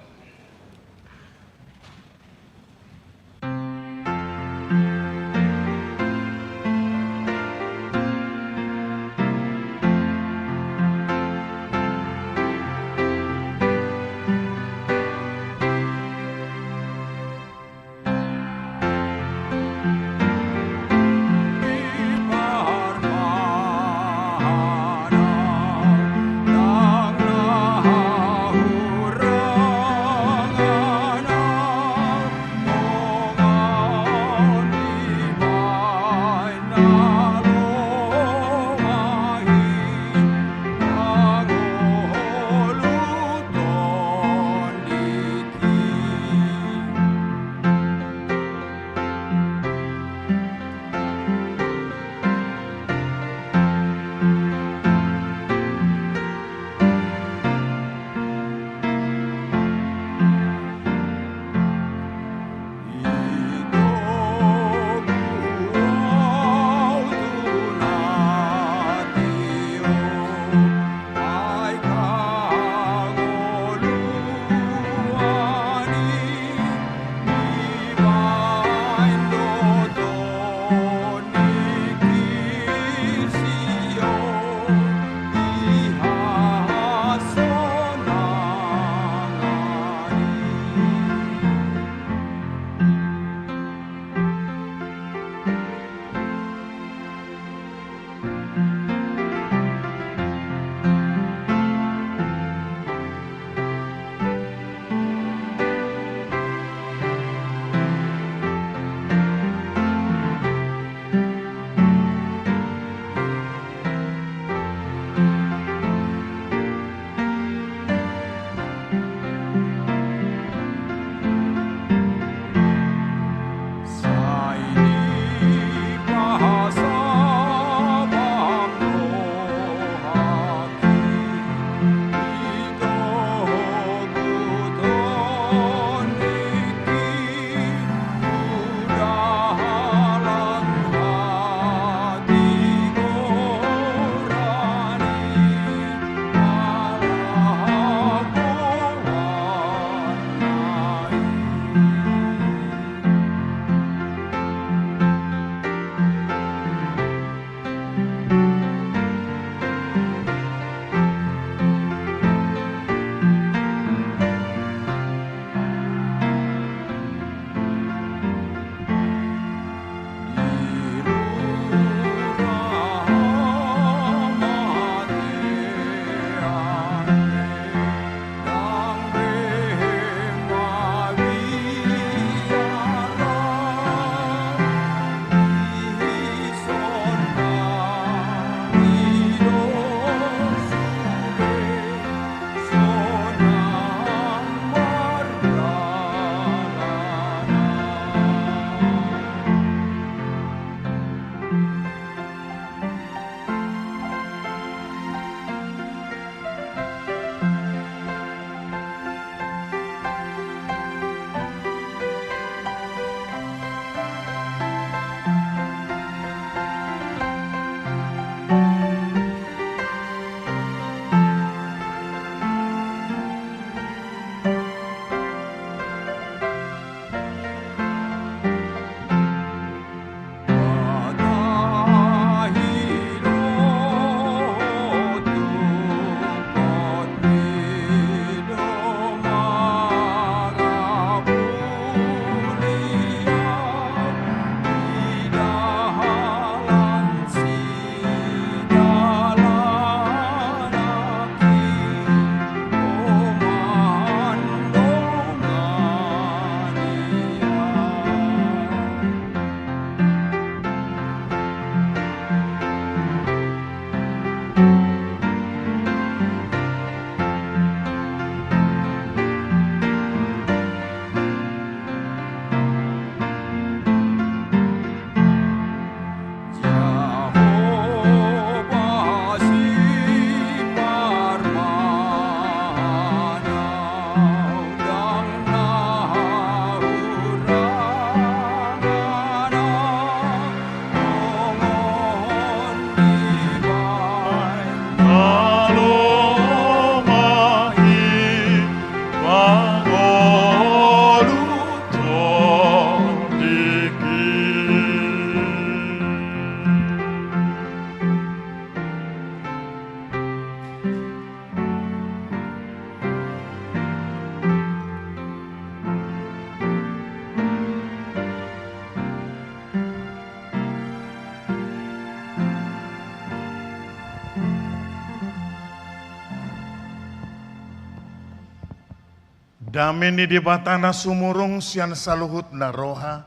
Dame ni Debata na sumurung sian saluhut na roha,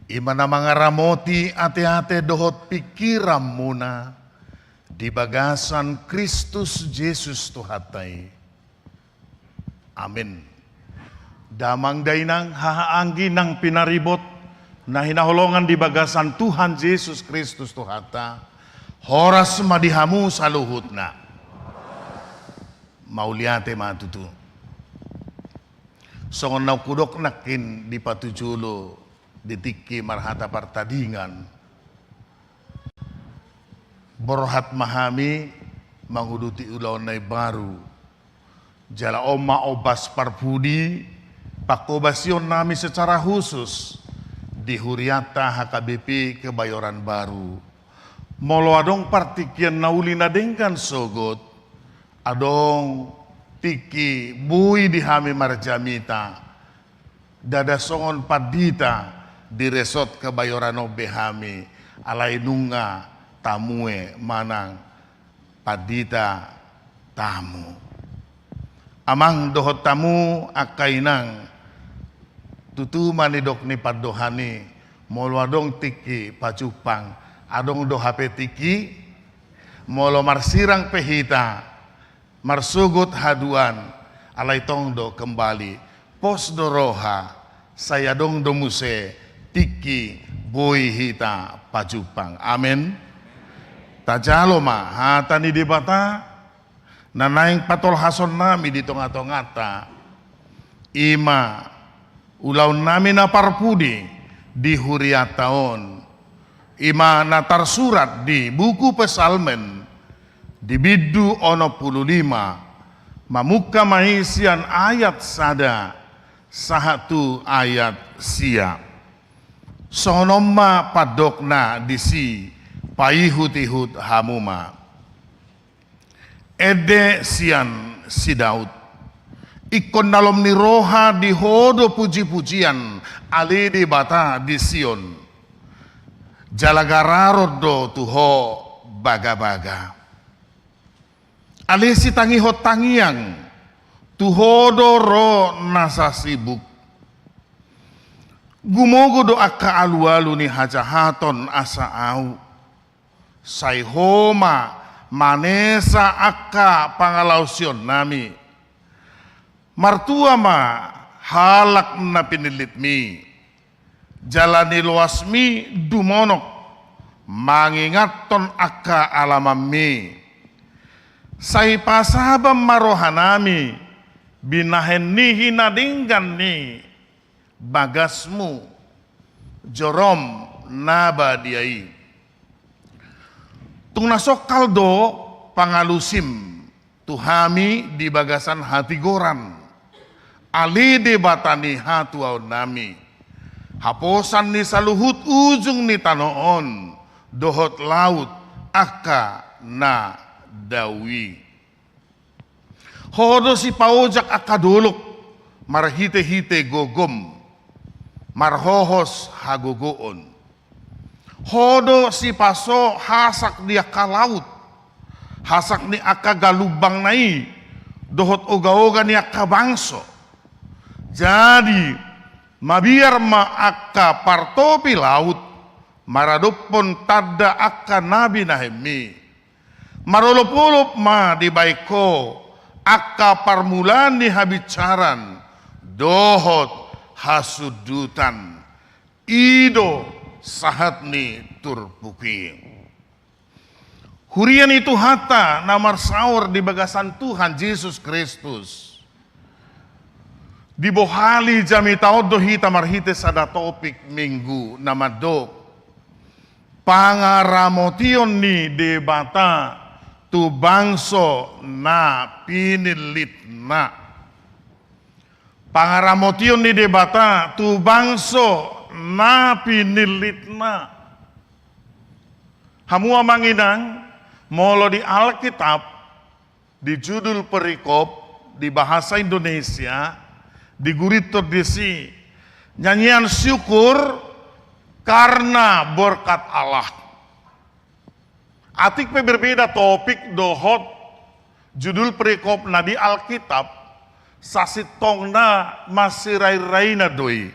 i ma na mangaramoti ateate dohot pingkiranmuna di bagasan Kristus Jesus Tuhanta i. Amin. Damang dainang, haha anggi nang pinaribot, na hinaholongan di bagasan Tuhan Jesus Kristus Tuhanta, horas ma di hamu saluhutna. Mauliate ma tutu. Songon na hudok nangkin di patujolo di tingki marhata partadingan. Borhat ma hami manguduti ulaon na imbaru. Jala on ma ombas parpudi, panghobasion nami secara khusus di hurianta H K B P Kebayoran Baru. Molo adong partingkian na uli na denggan sogot, adong tingki boi di hami marjamita. Ndada songon pandita di Resort Kebayoran on be hami, alai nunga tamue manang pandita tamu. Amang dohot hamu angka inang, tutu ma nidok ni pandohan i, molo adong tingki pajumpang, adong do hape tingki, molo marsirang pe hita, marsogot haduan, alai tong do kembali. Pos do roha, sai adong do muse tingki boi hita pajumpang. Amen. Tajalo ma hata ni Debata na naeng patolhason nami di tongatonganta. I ma ulaon nami na parpudi di hurianta on, i ma na tarsurat di buku Psalmen di bindu onom pulu lima, mamungka ma i sian ayat sada sahat tu ayat sia. Songon on ma pandokna disi, paihutihut hamu ma. Ende sian si Daud. Ingkon na lom ni roha di ho do pujipujian, ale Debata di Sion. Jala gararon do tu ho bagabaga. Ale sitangihon tangiang, tu ho do ro na sasibuk. Gumogo do angka alualu ni hajahaton asa au. Sai ho ma manesa angka pangalaosion nami. Martua ma halak na pinillitmi. Jala niloasmi dumonok mangingathon angka alamanmi. Sai pasabam ma rohanami binahen ni hinadenggan ni bagasmu, jorom na badia i. Tung na songkal do pangalusim tu hami di bagasan hatigoran, ale Debata ni hatuaonnami, haposan ni saluhut ujung ni tano on dohot laut angka na dao i. Ho do sipaojak angka dolok marhitehite gogom, marhohos hagogoon. Ho do sipaso hasak ni angka laut, hasak ni angka galumbang na i, dohot ogaoga ni angka bangso. Jadi, mabiar ma angka partopi laut maradophon tanda angka na binahenmi. Marolopolop ma dibahen ho angka parmulaan ni habinsaran dohot hasundutan. I do sahat ni turpuk i. Huria ni Tuhanta na marsaor di bagasan Tuhan Jesus Kristus. Dibohali jamita on do hita marhite sada topik Minggu na mandok pangaramotion ni Debata tu bangso na pinillitna. Pangaramotion ni Debata tu bangso na pinillitna. Hamu amang inang, molo di Alkitab, di judul perikop di bahasa Indonesia, digurithon disi nyanyian syukur karena berkat Allah. Atik pe berbeda topik dohot judul perikop na di Alkitab, Sasintongna masirairai do i.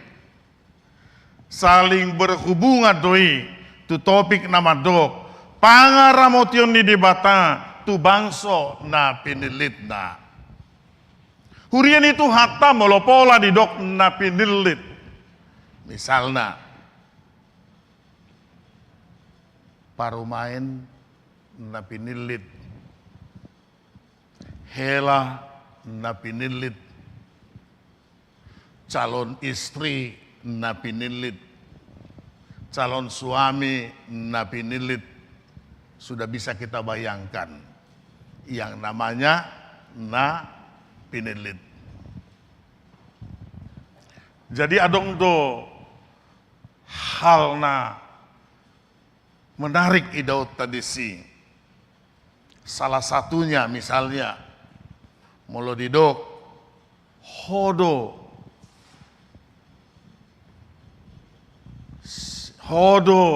Saling berhubungan do i tu topik na mandok pangaramotion ni Debata tu bangso na pinillitna. Huria ni Tuhanta, molo pola didok na pinillit, misalna, parumaen na pinillit, hela na pinillit, calon istri na pinillit, calon suami na pinillit, sudah bisa kita bayangkan yang namanya na pinillit. Jadi adong do hal na menarik idaonta disi. Salah satunya misalnya, molo didok, ho do, ho do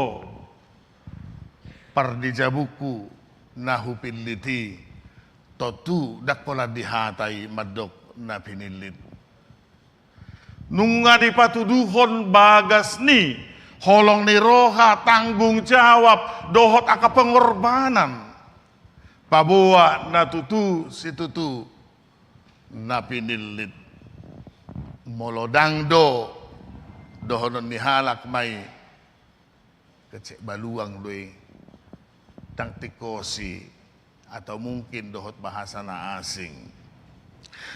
pardijabungku na hupillit i, tontu ndang holan dihatai mandok na pinillit. Nunga dipatuduhon bagas ni holong ni roha, tanggung jawab, dohot angka pengorbanan paboa na tutu situtu na pinillit. Molo ndang do, dohonon ni halak ma i, kecek baluang do i, ndang tingkosi, atau mungkin dohot bahasa na asing.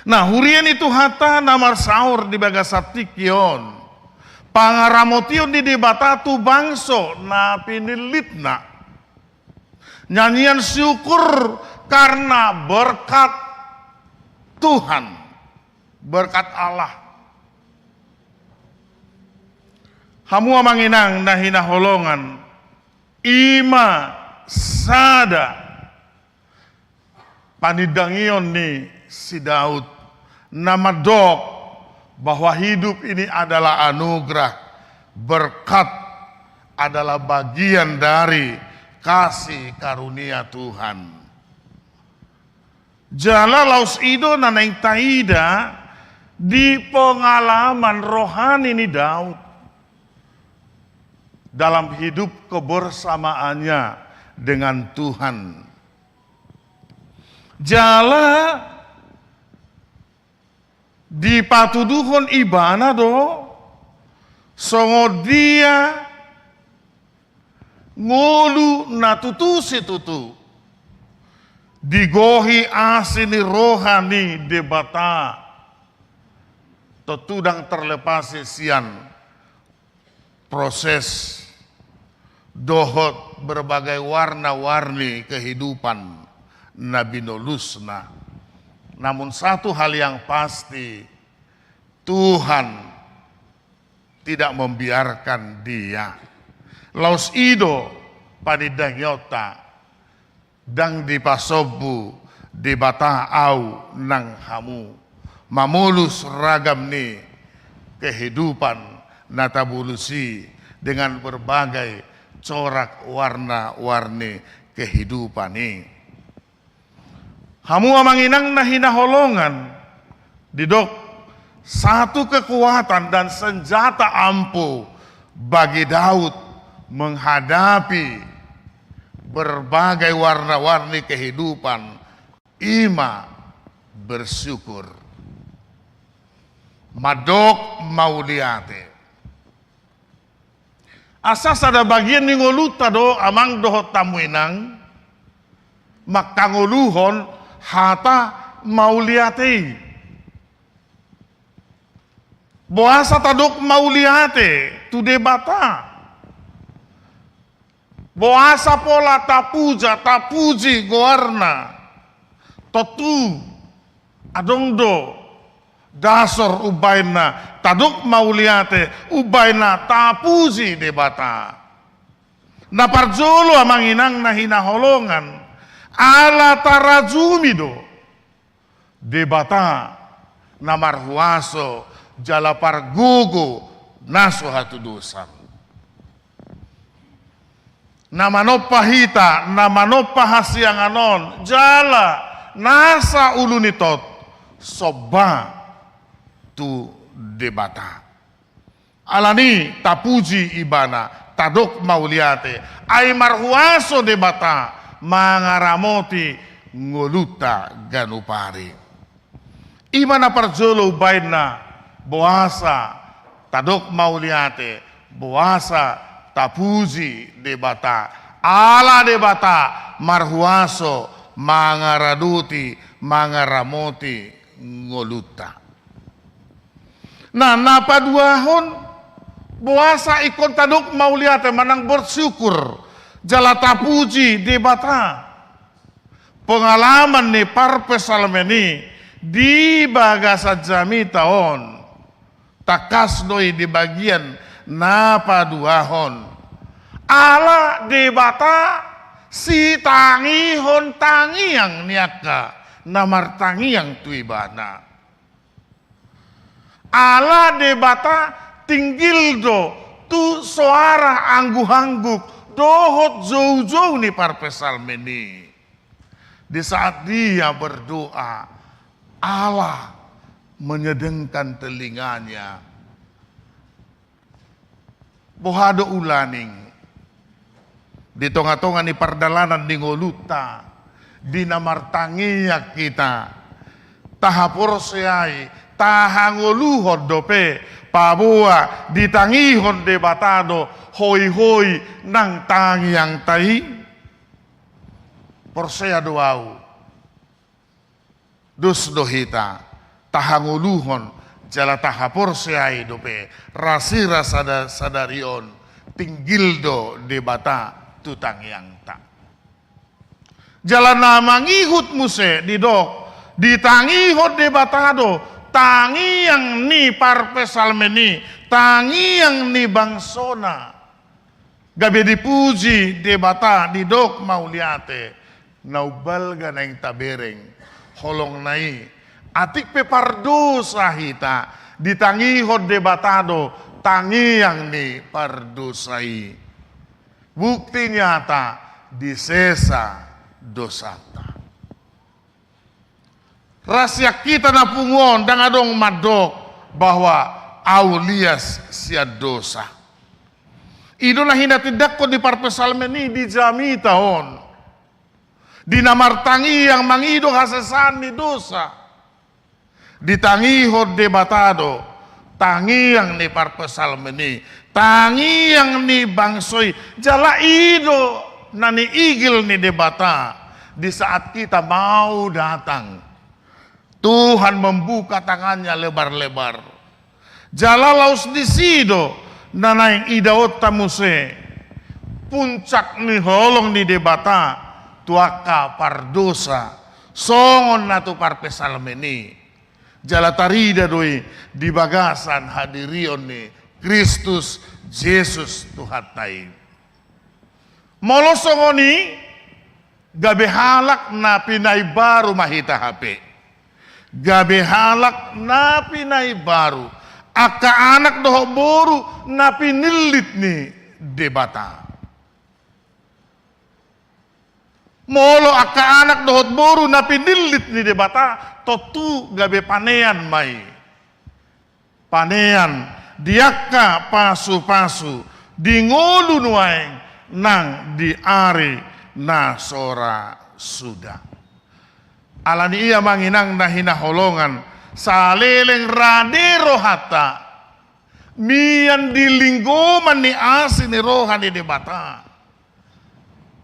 Nah, huria ni Tuhanta na marsaor di bagasan tingki on, pangaramotion ni Debata tu bangso na pinillitna. Nyanyian syukur karena berkat Tuhan, berkat Allah. Hamu amang inang na hinaholongan, i ma sada panindangion ni si Daud na mandok bahwa hidup ini adalah anugerah, berkat adalah bagian dari kasih karunia Tuhan. Jala laos i do na naeng taida di pengalaman rohani ni Daud dalam hidup kebersamaannya dengan Tuhan. Jala dipatuduhon ibana do songon dia ngolu na tutu situtu digohi asi ni roha ni Debata. Tontu ndang terlepas sian proses dohot berbagai warna-warni kehidupan na binolusna. Namun satu hal yang pasti, Tuhan tidak membiarkan dia. Laos i do panindangionta, ndang dipasombu Debata ahu nang hamu mamolus ragam ni kehidupan na tabolusi dengan berbagai corak warna-warni kehidupan i. Hamu amang inang na hinaholongan, didok satu kekuatan dan senjata ampuh bagi Daud menghadapi berbagai warna-warni kehidupan, i ma bersyukur. Mandok mauliate. Asa sada bagian ni ngolunta do amang dohot hamu inang mangkangoluhon hata mauliate i. Boasa tadok mauliate tu Debata? Boasa pola tapuja, tapuji goarna? Tontu adong do dasor umbahen na tadok mauliate, umbahen na tapuji Debata. Na parjolo amang inang na hinaholongan, ala tarajumi do Debata na marhuaso jala pargogo na so hatudosan. Na manompa hita, na manompa hasiangan on, jala nasa ulu ni tot, somba tu Debata. Alani tapuji Ibana, tadok mauliate, ai marhuaso Debata mangaramoti ngolunta ganup ari. I ma na parjolo umbahen na boasa tadok mauliate, boasa tapuji Debata, ala Debata marhuaso mangaradoti, mangaramoti ngolunta. Nah, na paduahon, boasa ingkon tadok mauliate manang bersyukur jala tapuji Debata. Pengalaman ni parpsalmen i di bagasan jamita on, tangkas do i di bagian na paduahon. Ala Debata sitangihon tangiang ni angka na martangiang tu Ibana. Ala Debata tinggil do tu soara angguk-angguk dohot joujou ni parpsalmen i. Di saat dia berdoa, Allah menyedengkan telinganya. Boha do ulaning? Di tonga-tonga ni pardalanan ni ngolunta, di na martangiang hita, tahaporseai, tahangoluhon dope, paboa ditangihon Debata do hoi-hoi nang tangiangta i? Porsea do ahu. Dos do hita, tahangoluhon jala tahaporseai dope, rasirang sada-, sadari on, tinggil do Debata tu tangiangta. Jala na mangihut muse didok, ditangihon Debata do tangiang ni parpsalmen i, tangiang ni bangsona. Gabe dipuji Debata, didok mauliate, na umbalga naeng tabereng holongna i. Atik pe pardosa hita, ditangihon Debata do tangiang ni pardosa i. Bukti nyata, disesa dosanta. Ras sian hita na pungu on ndang adong mandok bahwa ahu lias sian dosa. I do na hinatindangkon ni parpsalmen i di jamita on. Di na martangiang mangido hasesaan ni dosa. Ditangihon Debata do tangiang ni parpsalmen i, tangiang ni bangso i, jala i do na niigil ni Debata di saat kita mau datang. Tuhan membuka tangannya lebar-lebar. Jala laos disi do na naeng idaonta muse puncak ni holong ni Debata tu angka pardosa songon na tu parpsalmen i. Jala tarida do i di bagasan hadirion ni Kristus Jesus Tuhanta i. Molo songon i, gabe halak na pinaimbaru ma hita hape. Gabe halak na pinaimbaru. Angka anak dohot boru na pinillit ni Debata. Molo angka anak dohot boru na pinillit ni Debata, tontu gabe panean ma i. Panean di angka pasu-pasu di ngolu nuaeng nang di ari na so ra suda. Alani i amang inang na hinaholongan, saleleng rade rohanta mian di linggoman ni asi ni roha ni Debata,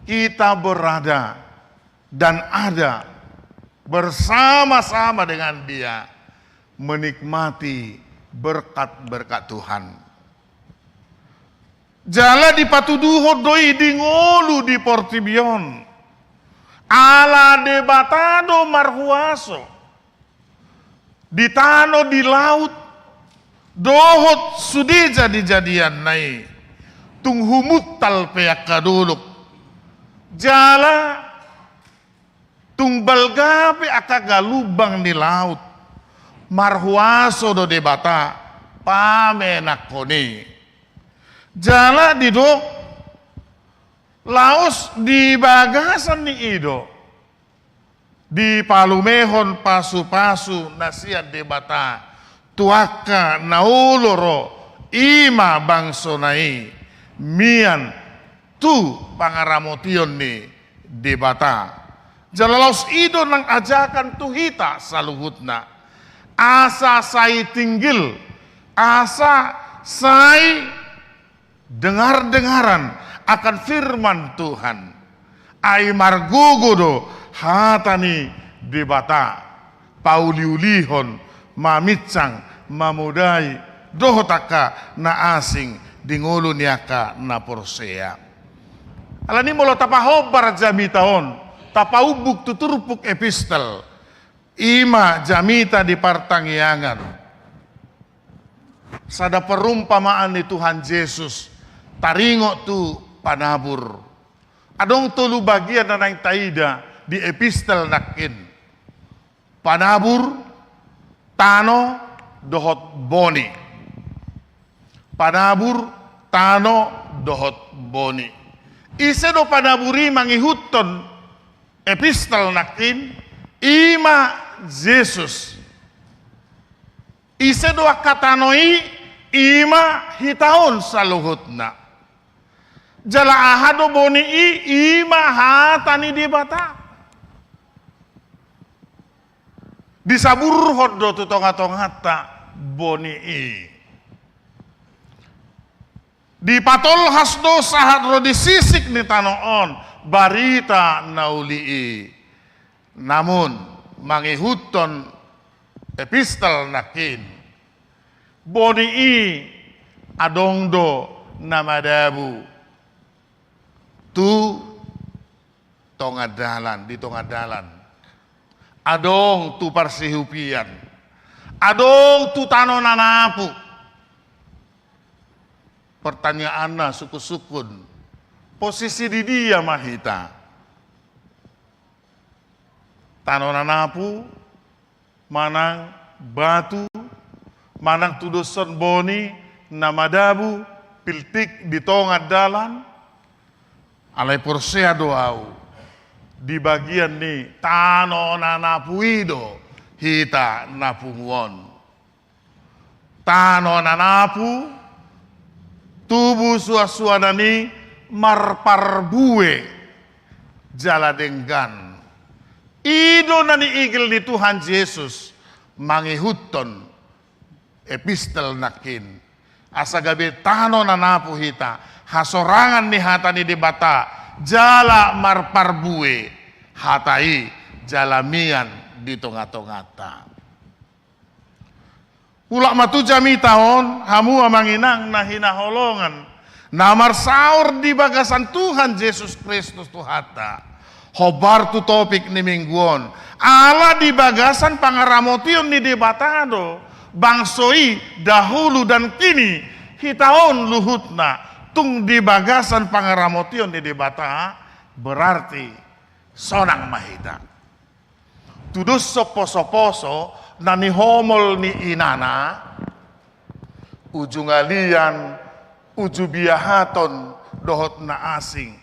kita berada dan ada bersama-sama dengan Dia menikmati berkat-berkat Tuhan. Jala dipatuduhon do i di ngolu di portibi on. Ala Debata do marhuaso. Di tano, di laut, dohot sude jadi-jadianna i, tung humuntal pe angka dolok. Jala tung balga pe angka galumbang ni laut, marhuaso do Debata pamenakhon i. Jala didok, laos di bagasan ni i do dipalumehon pasu-pasu na sian Debata tu angka na olo ro, i ma bangsona i, mian tu pangaramotion ni Debata. Jala laos i do nang ajakan tu hita saluhutna. Asa sai tinggil, asa sai dengar-dengaran akan firman Tuhan. Ai margogo do hata ni Debata, pauliulihon, maminsang, mamodai, dohot angka na asing di ngolu ni angka na porsea. Alani molo tapahombar jamita on, tapaumbuk tu turpuk epistel, i ma jamita di partangiangan. Sada perumpamaan ni Tuhan Jesus, taringot tu panabur. Adong tolu bagian na naeng taida di epistel nangkin. Panabur, tano, dohot boni. Panabur, tano, dohot boni. Ise do panabur i mangihuthon epistel nangkin? I ma Jesus. Ise do angka tano i? I ma hita on saluhutna. Jala aha do boni i? I ma hata ni Debata. Disaburhon do tu tongatonganta boni i. Dipatolhas do sahat ro di sisik ni tano on barita na uli i. Namun mangihuthon epistel nangkin, boni i adong do na madabu tu tonga dalan, di tonga dalan. Adong tu parsihupian. Adong tu tano na napu. Pertanyaanna sungkunsungkun, posisi di dia ma hita? Tano na napu, manang batu, manang tudoshon boni na madabu, piltik di tonga dalan? Alai porsea do au, di bagian ni tano na napu i do hita na pungu on. Tano na napu, tubu suansuanan i marparbue jala denggan. I do na niigil ni Tuhan Jesus mangihuthon epistel nangkin. Asa gabe tano na napu hita, hasorangan ni hata ni Debata, jala marparbue hata i, jala mian di tongatonganta. Mulak ma tu jamita on, hamu amang inang na hinaholongan, na marsaor di bagasan Tuhan Jesus Kristus Tuhanta. Hombar tu topik ni minggu on. Ala di bagasan pangaramotion ni Debata do bangso i dahulu dan kini, hita on luhutna tung di bagasan pangaramotion ni Debata, berarti sonang ma hita. Tudoshon posoposo na nihomol ni inana, uju ngalian, uju biahaton, dohot na asing.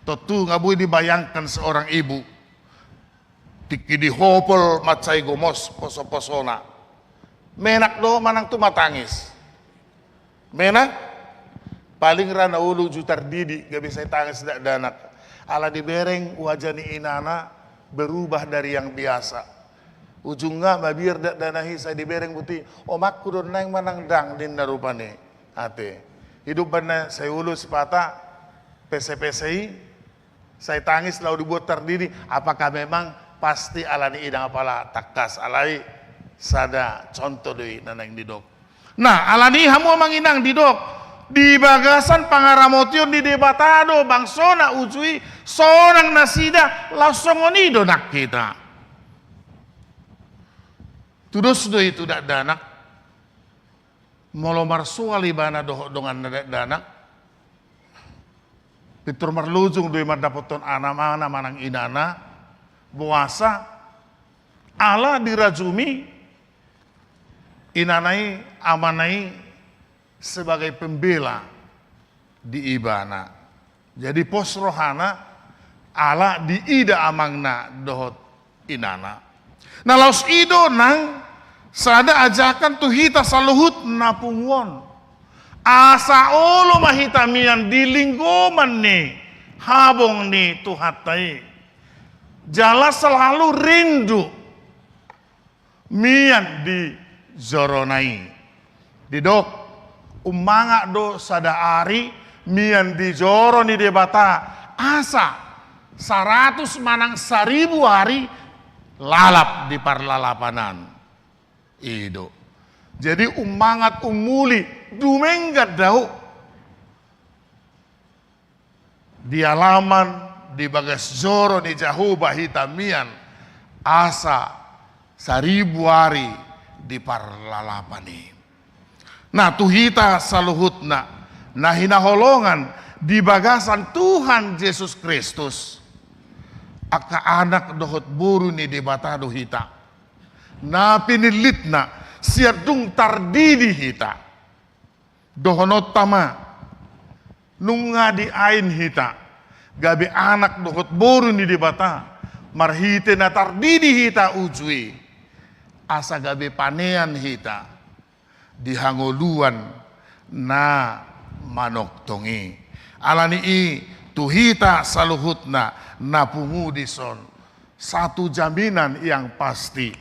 Tontu nga boi dibayangkan seorang ibu. Tingki dihomol mansai gomos posoposona. Menak do manang tung matangis? Menak, paling ra na olo uju tardidi, gabe sai tangis dakdanak. Ala dibereng wajah ni inana berubah dari yang biasa. Ujungna mabiar dakdanak i sai dibereng buti, omakku do naeng manang ndang ninna rupani. Ate. Ido umbahen na sai olo sipata pesepese i, sai tangis laho dibuat tardidi, apakah memang pasti ala ni i? Ndang, apala tangkas, alai sada contoh do i na naeng didok. Nah, ala ni i hamu amang inang didok, di bagasan pangaramotion ni Debata do bangsona uju i, sonang nasida, laos songon i do nang hita. Tudos do i tu dakdanak. Molo marsoal ibana dohot donganna dakdanak, pintor marlojong do i mandapothon anakna manang inana, boasa? Ala dirajumi inana i, amana i sebagai pembela di ibana. Jadi pos rohana ala diida amangna dohot inana. Na laos i do nang Sada ajakan tu hita saluhut na pungu on. Asa olo ma hita mian di linggoman ni habong ni Tuhanta i. Jala selalu rindu mian di jorona i. Didok, ummangat do sada ari mian di joro ni Debata, asa saratus manang saribu ari lalap di parlalapan an. I do. Jadi ummangat, umuli, dumenggan do. Di alaman, di bagas joro ni Jahowa hita mian, asa saribu ari di parlalapan i. Nah, tu hita saluhutna na hinaholongan di bagasan Tuhan Jesus Kristus, angka anak dohot boru ni Debata do hita. Na pinillitna sian dung tardidi hita. Dohononta ma, nunga diain hita gabe anak dohot boru ni Debata, marhite na tardidi hita uju i, asa gabe panean hita di hangoluan na manongtong i. Alani i, tu hita saluhutna na pungu dison, satu jaminan yang pasti.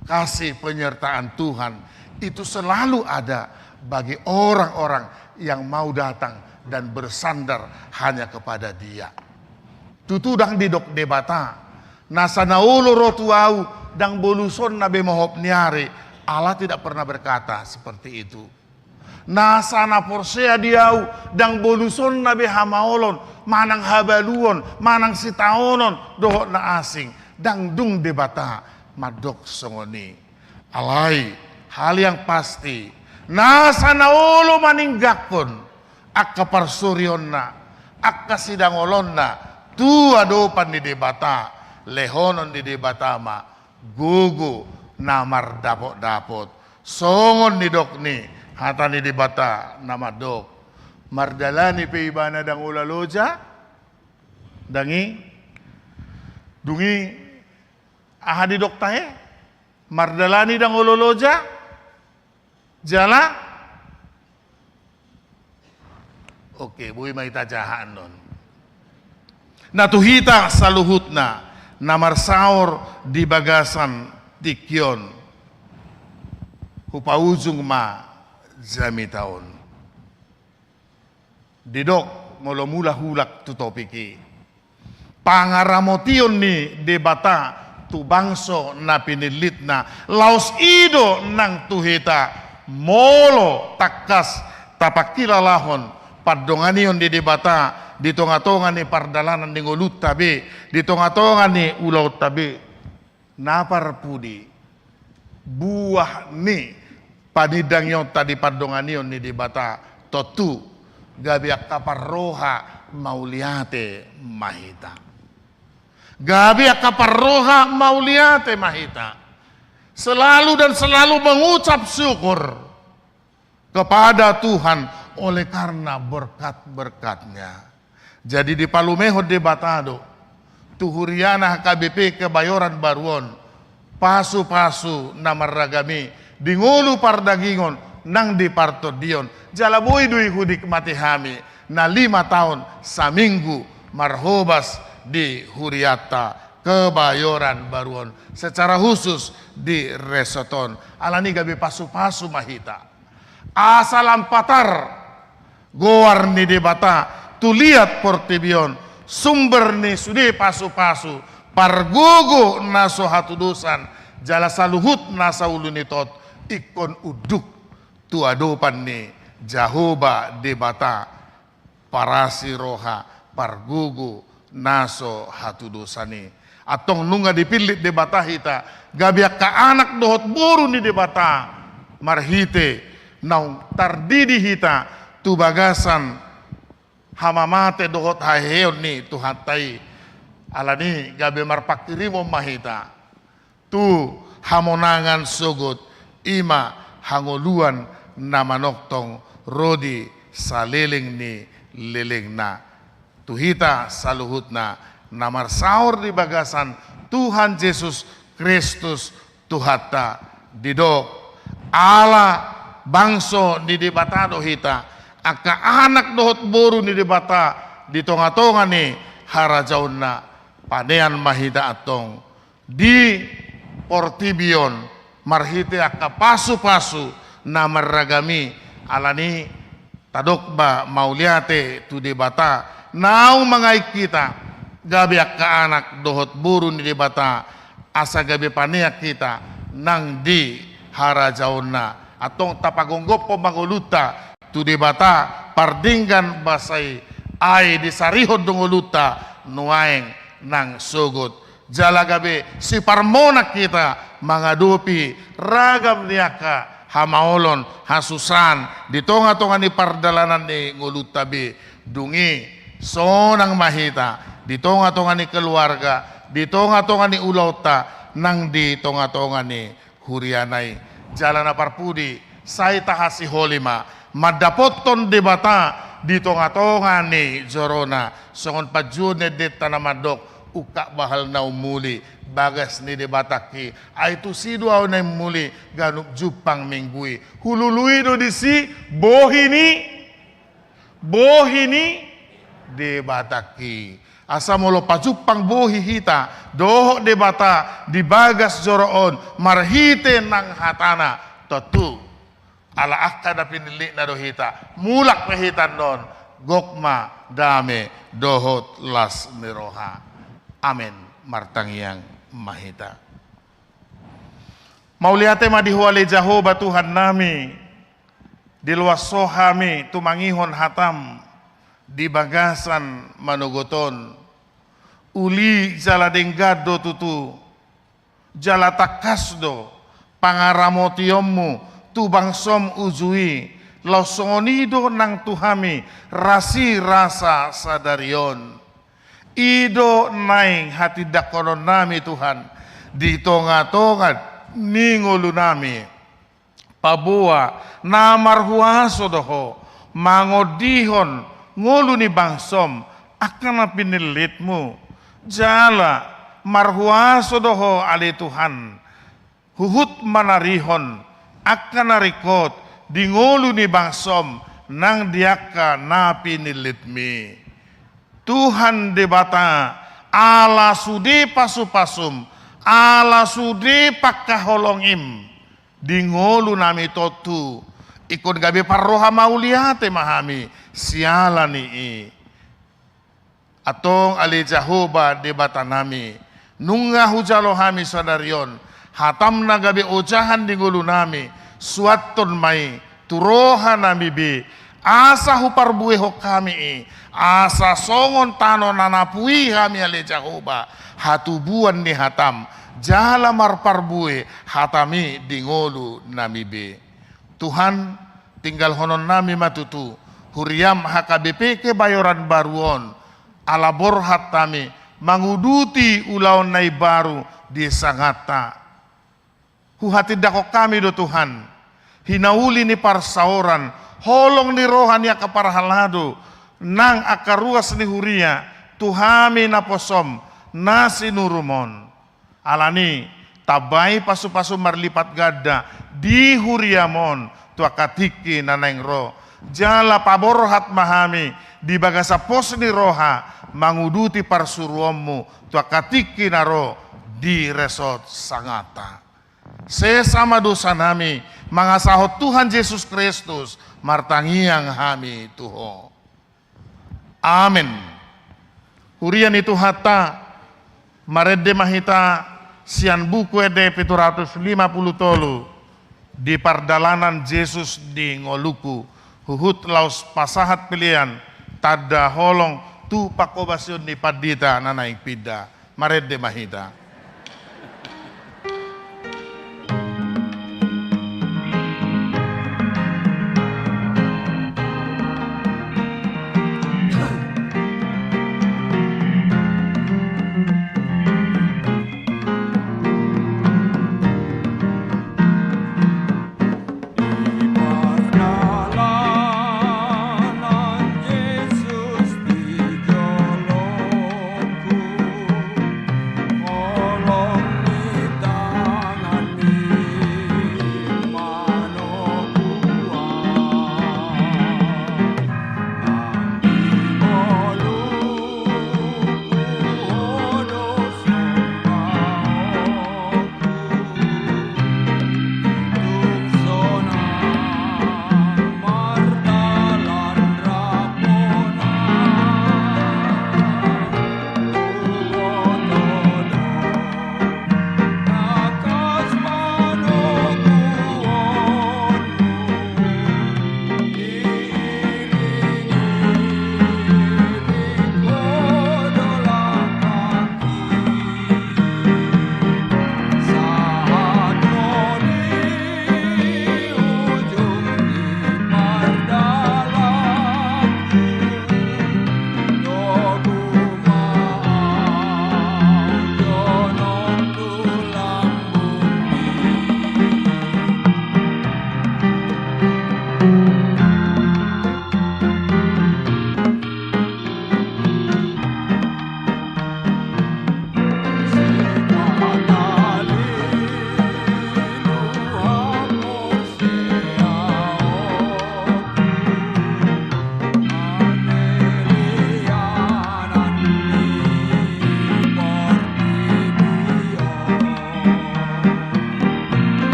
Kasih penyertaan Tuhan itu selalu ada bagi orang-orang yang mau datang dan bersandar hanya kepada Dia. Tutu ndang didok Debata, nasa na olo ro tu Ahu, ndang bolusonna be mohop ni ari. Allah tidak pernah berkata seperti itu. Nasa na porsea di Ahu, ndang bolusonna be hamaolon, manang habaluon, manang sitaonon, dohot na asing. Ndang dung Debata mandok songon i. Alai, hal yang pasti, nasa na olo maninggangkon angka parsorionna, angka sidangolonna tu adopan ni Debata, lehonon ni Debata ma gogo na mardapot-dapot. Songon nidok ni hata ni Debata na mandok, mardalani pe ibana ndang olo loja. Ndang i? Dung i aha didokta e? Mardalani ndang olo loja. Jala? Oke, boi ma hita jaha annon. Na tu hita saluhutna na marsaor di bagasan tingki on, hupaujung ma jamita on. Didok, molo mula hulak tu topik i, pangaramotion ni Debata tu bangso na pinillitna, laos i do nang tu hita, molo tangkas tapangkilalahon pandonganion ni Debata di tonga-tonga ni pardalanan ni ngolunta be, di tonga-tonga ni ulaonta be. Na parpudi, buah ni panindangionta di pandonganion ni Debata, tontu gabe angka parroha mauliate ma hita. Gabe angka parroha mauliate ma hita. Selalu dan selalu mengucap syukur kepada Tuhan oleh karena berkat-berkat-Nya. Jadi dipalumehon Debata do tu huriana H K B P Kebayoran Baru on pasu-pasu na marragam i di ngolu pardagingon nang di partondion. Jala boi do i hunikmati hami na lima taon saminggu marhobas di hurianta Kebayoran Baru on, secara khusus di resort on. Alani gabe pasu-pasu ma hita. Asa lam patar goar ni Debata tu liat portibi on, sumber ni sude pasu-pasu, pargogo na so hatudosan, jala saluhut nasa ulu ni tot, ingkon unduk tu adopan ni Jahowa Debata, parasi roha, pargogo na so hatudosan i. Antong nunga dipillit Debata hita gabe angka anak dohot boru ni Debata, marhite naung tardidi hita tu bagasan hamamate dohot haheheon ni Tuhanta i. Alani gabe marpangkirimon ma hita tu hamonangan sogot, i ma hangoluan na manongtong ro di saleleng ni lelengna. Tu hita saluhutna na marsaor di bagasan Tuhan Jesus Kristus Tuhanta. Didok, ala bangso ni Debata do hita, angka anak dohot boru ni Debata di tonga-tonga ni harajaonna. Panean ma hita antong di portibi on marhite angka pasu-pasu na marragam i. Alani tadok ma mauliate tu Debata naung mangain hita gabe angka anak dohot boru ni Debata, asa gabe panean hita nang di harajaonna. Antong tapagomgophon ma ngolunta tu Debata pardenggan basa i, ai disarihon do ngolunta nuaeng nang sogot. Jala gabe siparmonang hita mangadopi ragam ni angka hamaolon, hasusaan di tonga-tonga ni pardalanan ni ngolunta be. Dung i sonang ma hita di tonga-tonga ni keluarga, di tonga-tonga ni ulaonta, nang di tonga-tonga ni huriana i. Jala na parpudi, sai tahasiholi ma mandapothon Debata di tonga-tonga ni jorona, songon panjouon ni endenta na mandok, ungkap bahal na ummuli bagas ni Debatangki, ai tusi do ahu naeng muli ganup jumpang minggu i. Hulului do disi bohi ni, bohi ni Debatangki. Asa molo pajumpang bohi hita dohot Debata di bagas joro on marhite nang hatana, tontu ala angka na pinillitna do hita, mulak pe hita annon gok ma dame dohot las ni roha. Amen. Martangiang ma hita. Mauliate ma di Ho ale Jahowa Tuhannami, diloas Ho hami tumangihon hatam di bagasan manogot on. Uli jala denggan do tutu, jala tangkas do pangaramotionmu tu bangsom uju i, laos songon i do nang tu hami rasirasa sadari on. I do naeng hatindangkononnami Tuhan di tonga-tonga ni ngolunami. Paboa na marhuaso do Ho mangondihon ngolu ni bangsom angka na pinillitmu. Jala marhuaso do Ho ale Tuhan huhut manarihon angka na ringkot di ngolu ni bangsom nang di angka na pinillitmi. Tuhan Debata, ala sude pasu-pasum, ala sude pangkaholongim di ngolunami tontu, ingkon gabe parroha mauliate ma hami siala ni i. Antong ale Jahowa Debatanami, nunga hujalo hami sadari on hatam na gabe ojahan di ngolunami, suanhon ma i tu rohanami be, asa huparbuehon hami i, asa songon tano na napui hami ale Jahowa hatubuan ni hatam, jala marparbue hatami di ngolunami be. Tuhan, tinggalhononnami ma tutu huriam H K B P Kebayoran Baru on, ala borhat hami manguduti ulaon na imbaru di sanganta. Huhatindangkon hami do Tuhan hinauli ni parsaoran, holong ni roha ni angka parhalado nang angka ruas ni huria tu hami naposom na sinurum on. Alani, tambai pasu-pasu marlipat ganda di huriam on tu angka tingki na naeng ro. Jala paborhat ma hami di bagasan pos ni roha manguduti parsuruonmu tu angka tingki na ro di resort sanganta. Sesa ma dosanami, mangasahon Tuhan Jesus Kristus martangiang hami tu Ho. Amen. Huria ni Tuhanta, marende ma hita sian Buku Ende pitu ratus lima pulu tolu, di pardalanan Jesus di ngolungku, huhut laos pasahat pelean tanda holong tu panghobasion ni pandita na naeng pinda. Marende ma hita.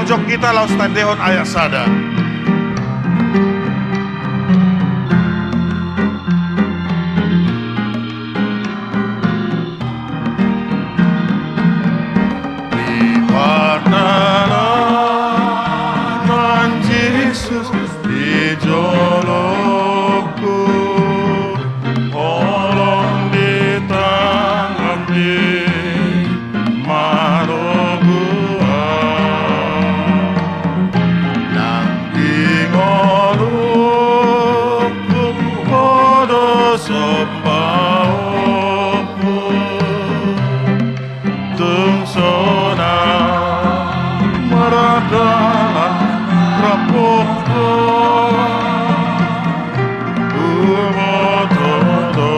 Jok hita laos tandehon ayat sada. Di pardalanan Jesus di jolongku, holong di tanganmi manogu au. Nang di ngolungku, ho do sombaonku. Tung sonang mardalan rap Ho, huboto do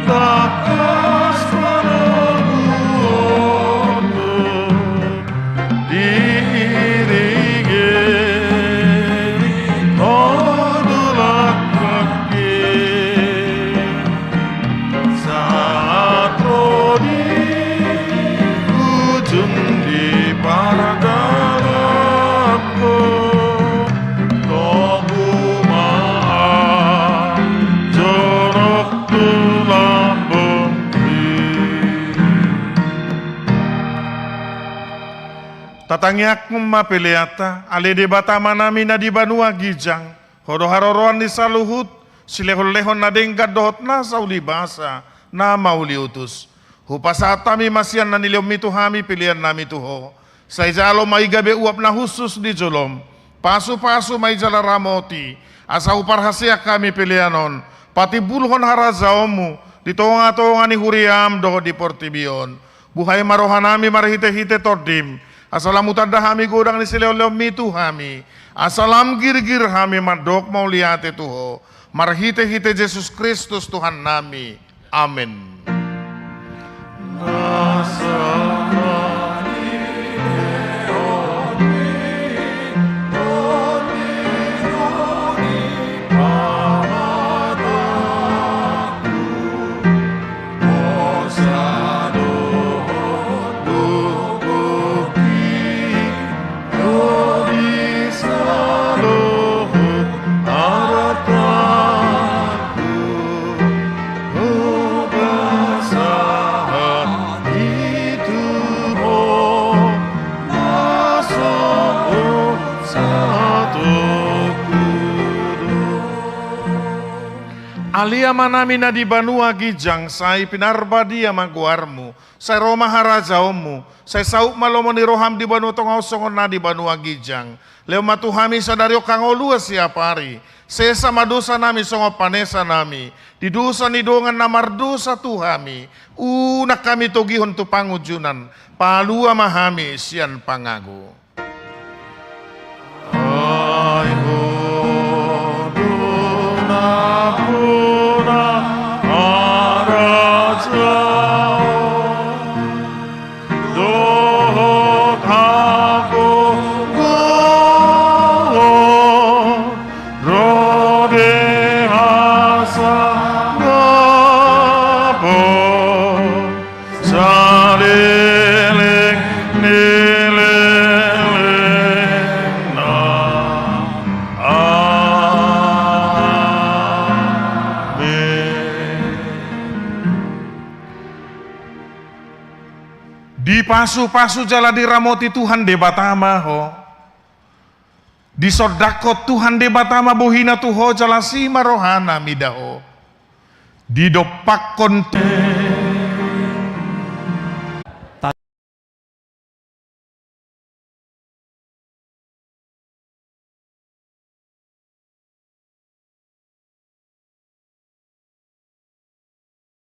tangkas panoguonku. Diiringi Ho do langkangki sahat ro di ujung ni pardalanan. Togu ma jonok tu lambungki. Tatangianghon ma peleanta. Ale Debata Amanami na di banua ginjang, Ho do haroroan ni saluhut silehonlehon na denggan dohot nasa ulibasa, na mauliutus. Hupasahat hami ma sian na nilehonmi tu hami peleannami tu Ho. Sai jalo ma i gabe uap na hushus di jolom. Pasupasu ma i jala ramoti, asa huparhaseang hami pelean on patimbulhon harajaonmu di tongatonga ni huriam dohot di portibi on. Buhai ma rohanami marhitehite Tondim, asa lam hutanda hami godang ni silehonlehonmi tu hami, asa lam girgir hami mandok mauliate tu Ho, marhitehite Jesus Kristus Tuhannami. Amen. Ale Amanami na di banua ginjang, sai pinarbadia ma goarmu. Sai ro ma harajaonmu, sai saut ma lomo ni roham di banua tonga on songon na di banua ginjang. Lehon ma tu hami sadari on hangoluan siapari. Sesa ma dosanami songon panesanami di dosa ni dongan na mardosa tu hami. Unang hami togihon tu pangunjunan. Palua ma hami sian pangago. Ai Ho do nampuna harajaon dohot hagogoon ro di hasangapon saleleng ni lelengna. Amen. Dipasupasu jala diramoti Tuhan Debata ma ho. Disondangkon Tuhan Debata ma bohina tu ho jala asi ma rohana mida ho. Didompakkon tu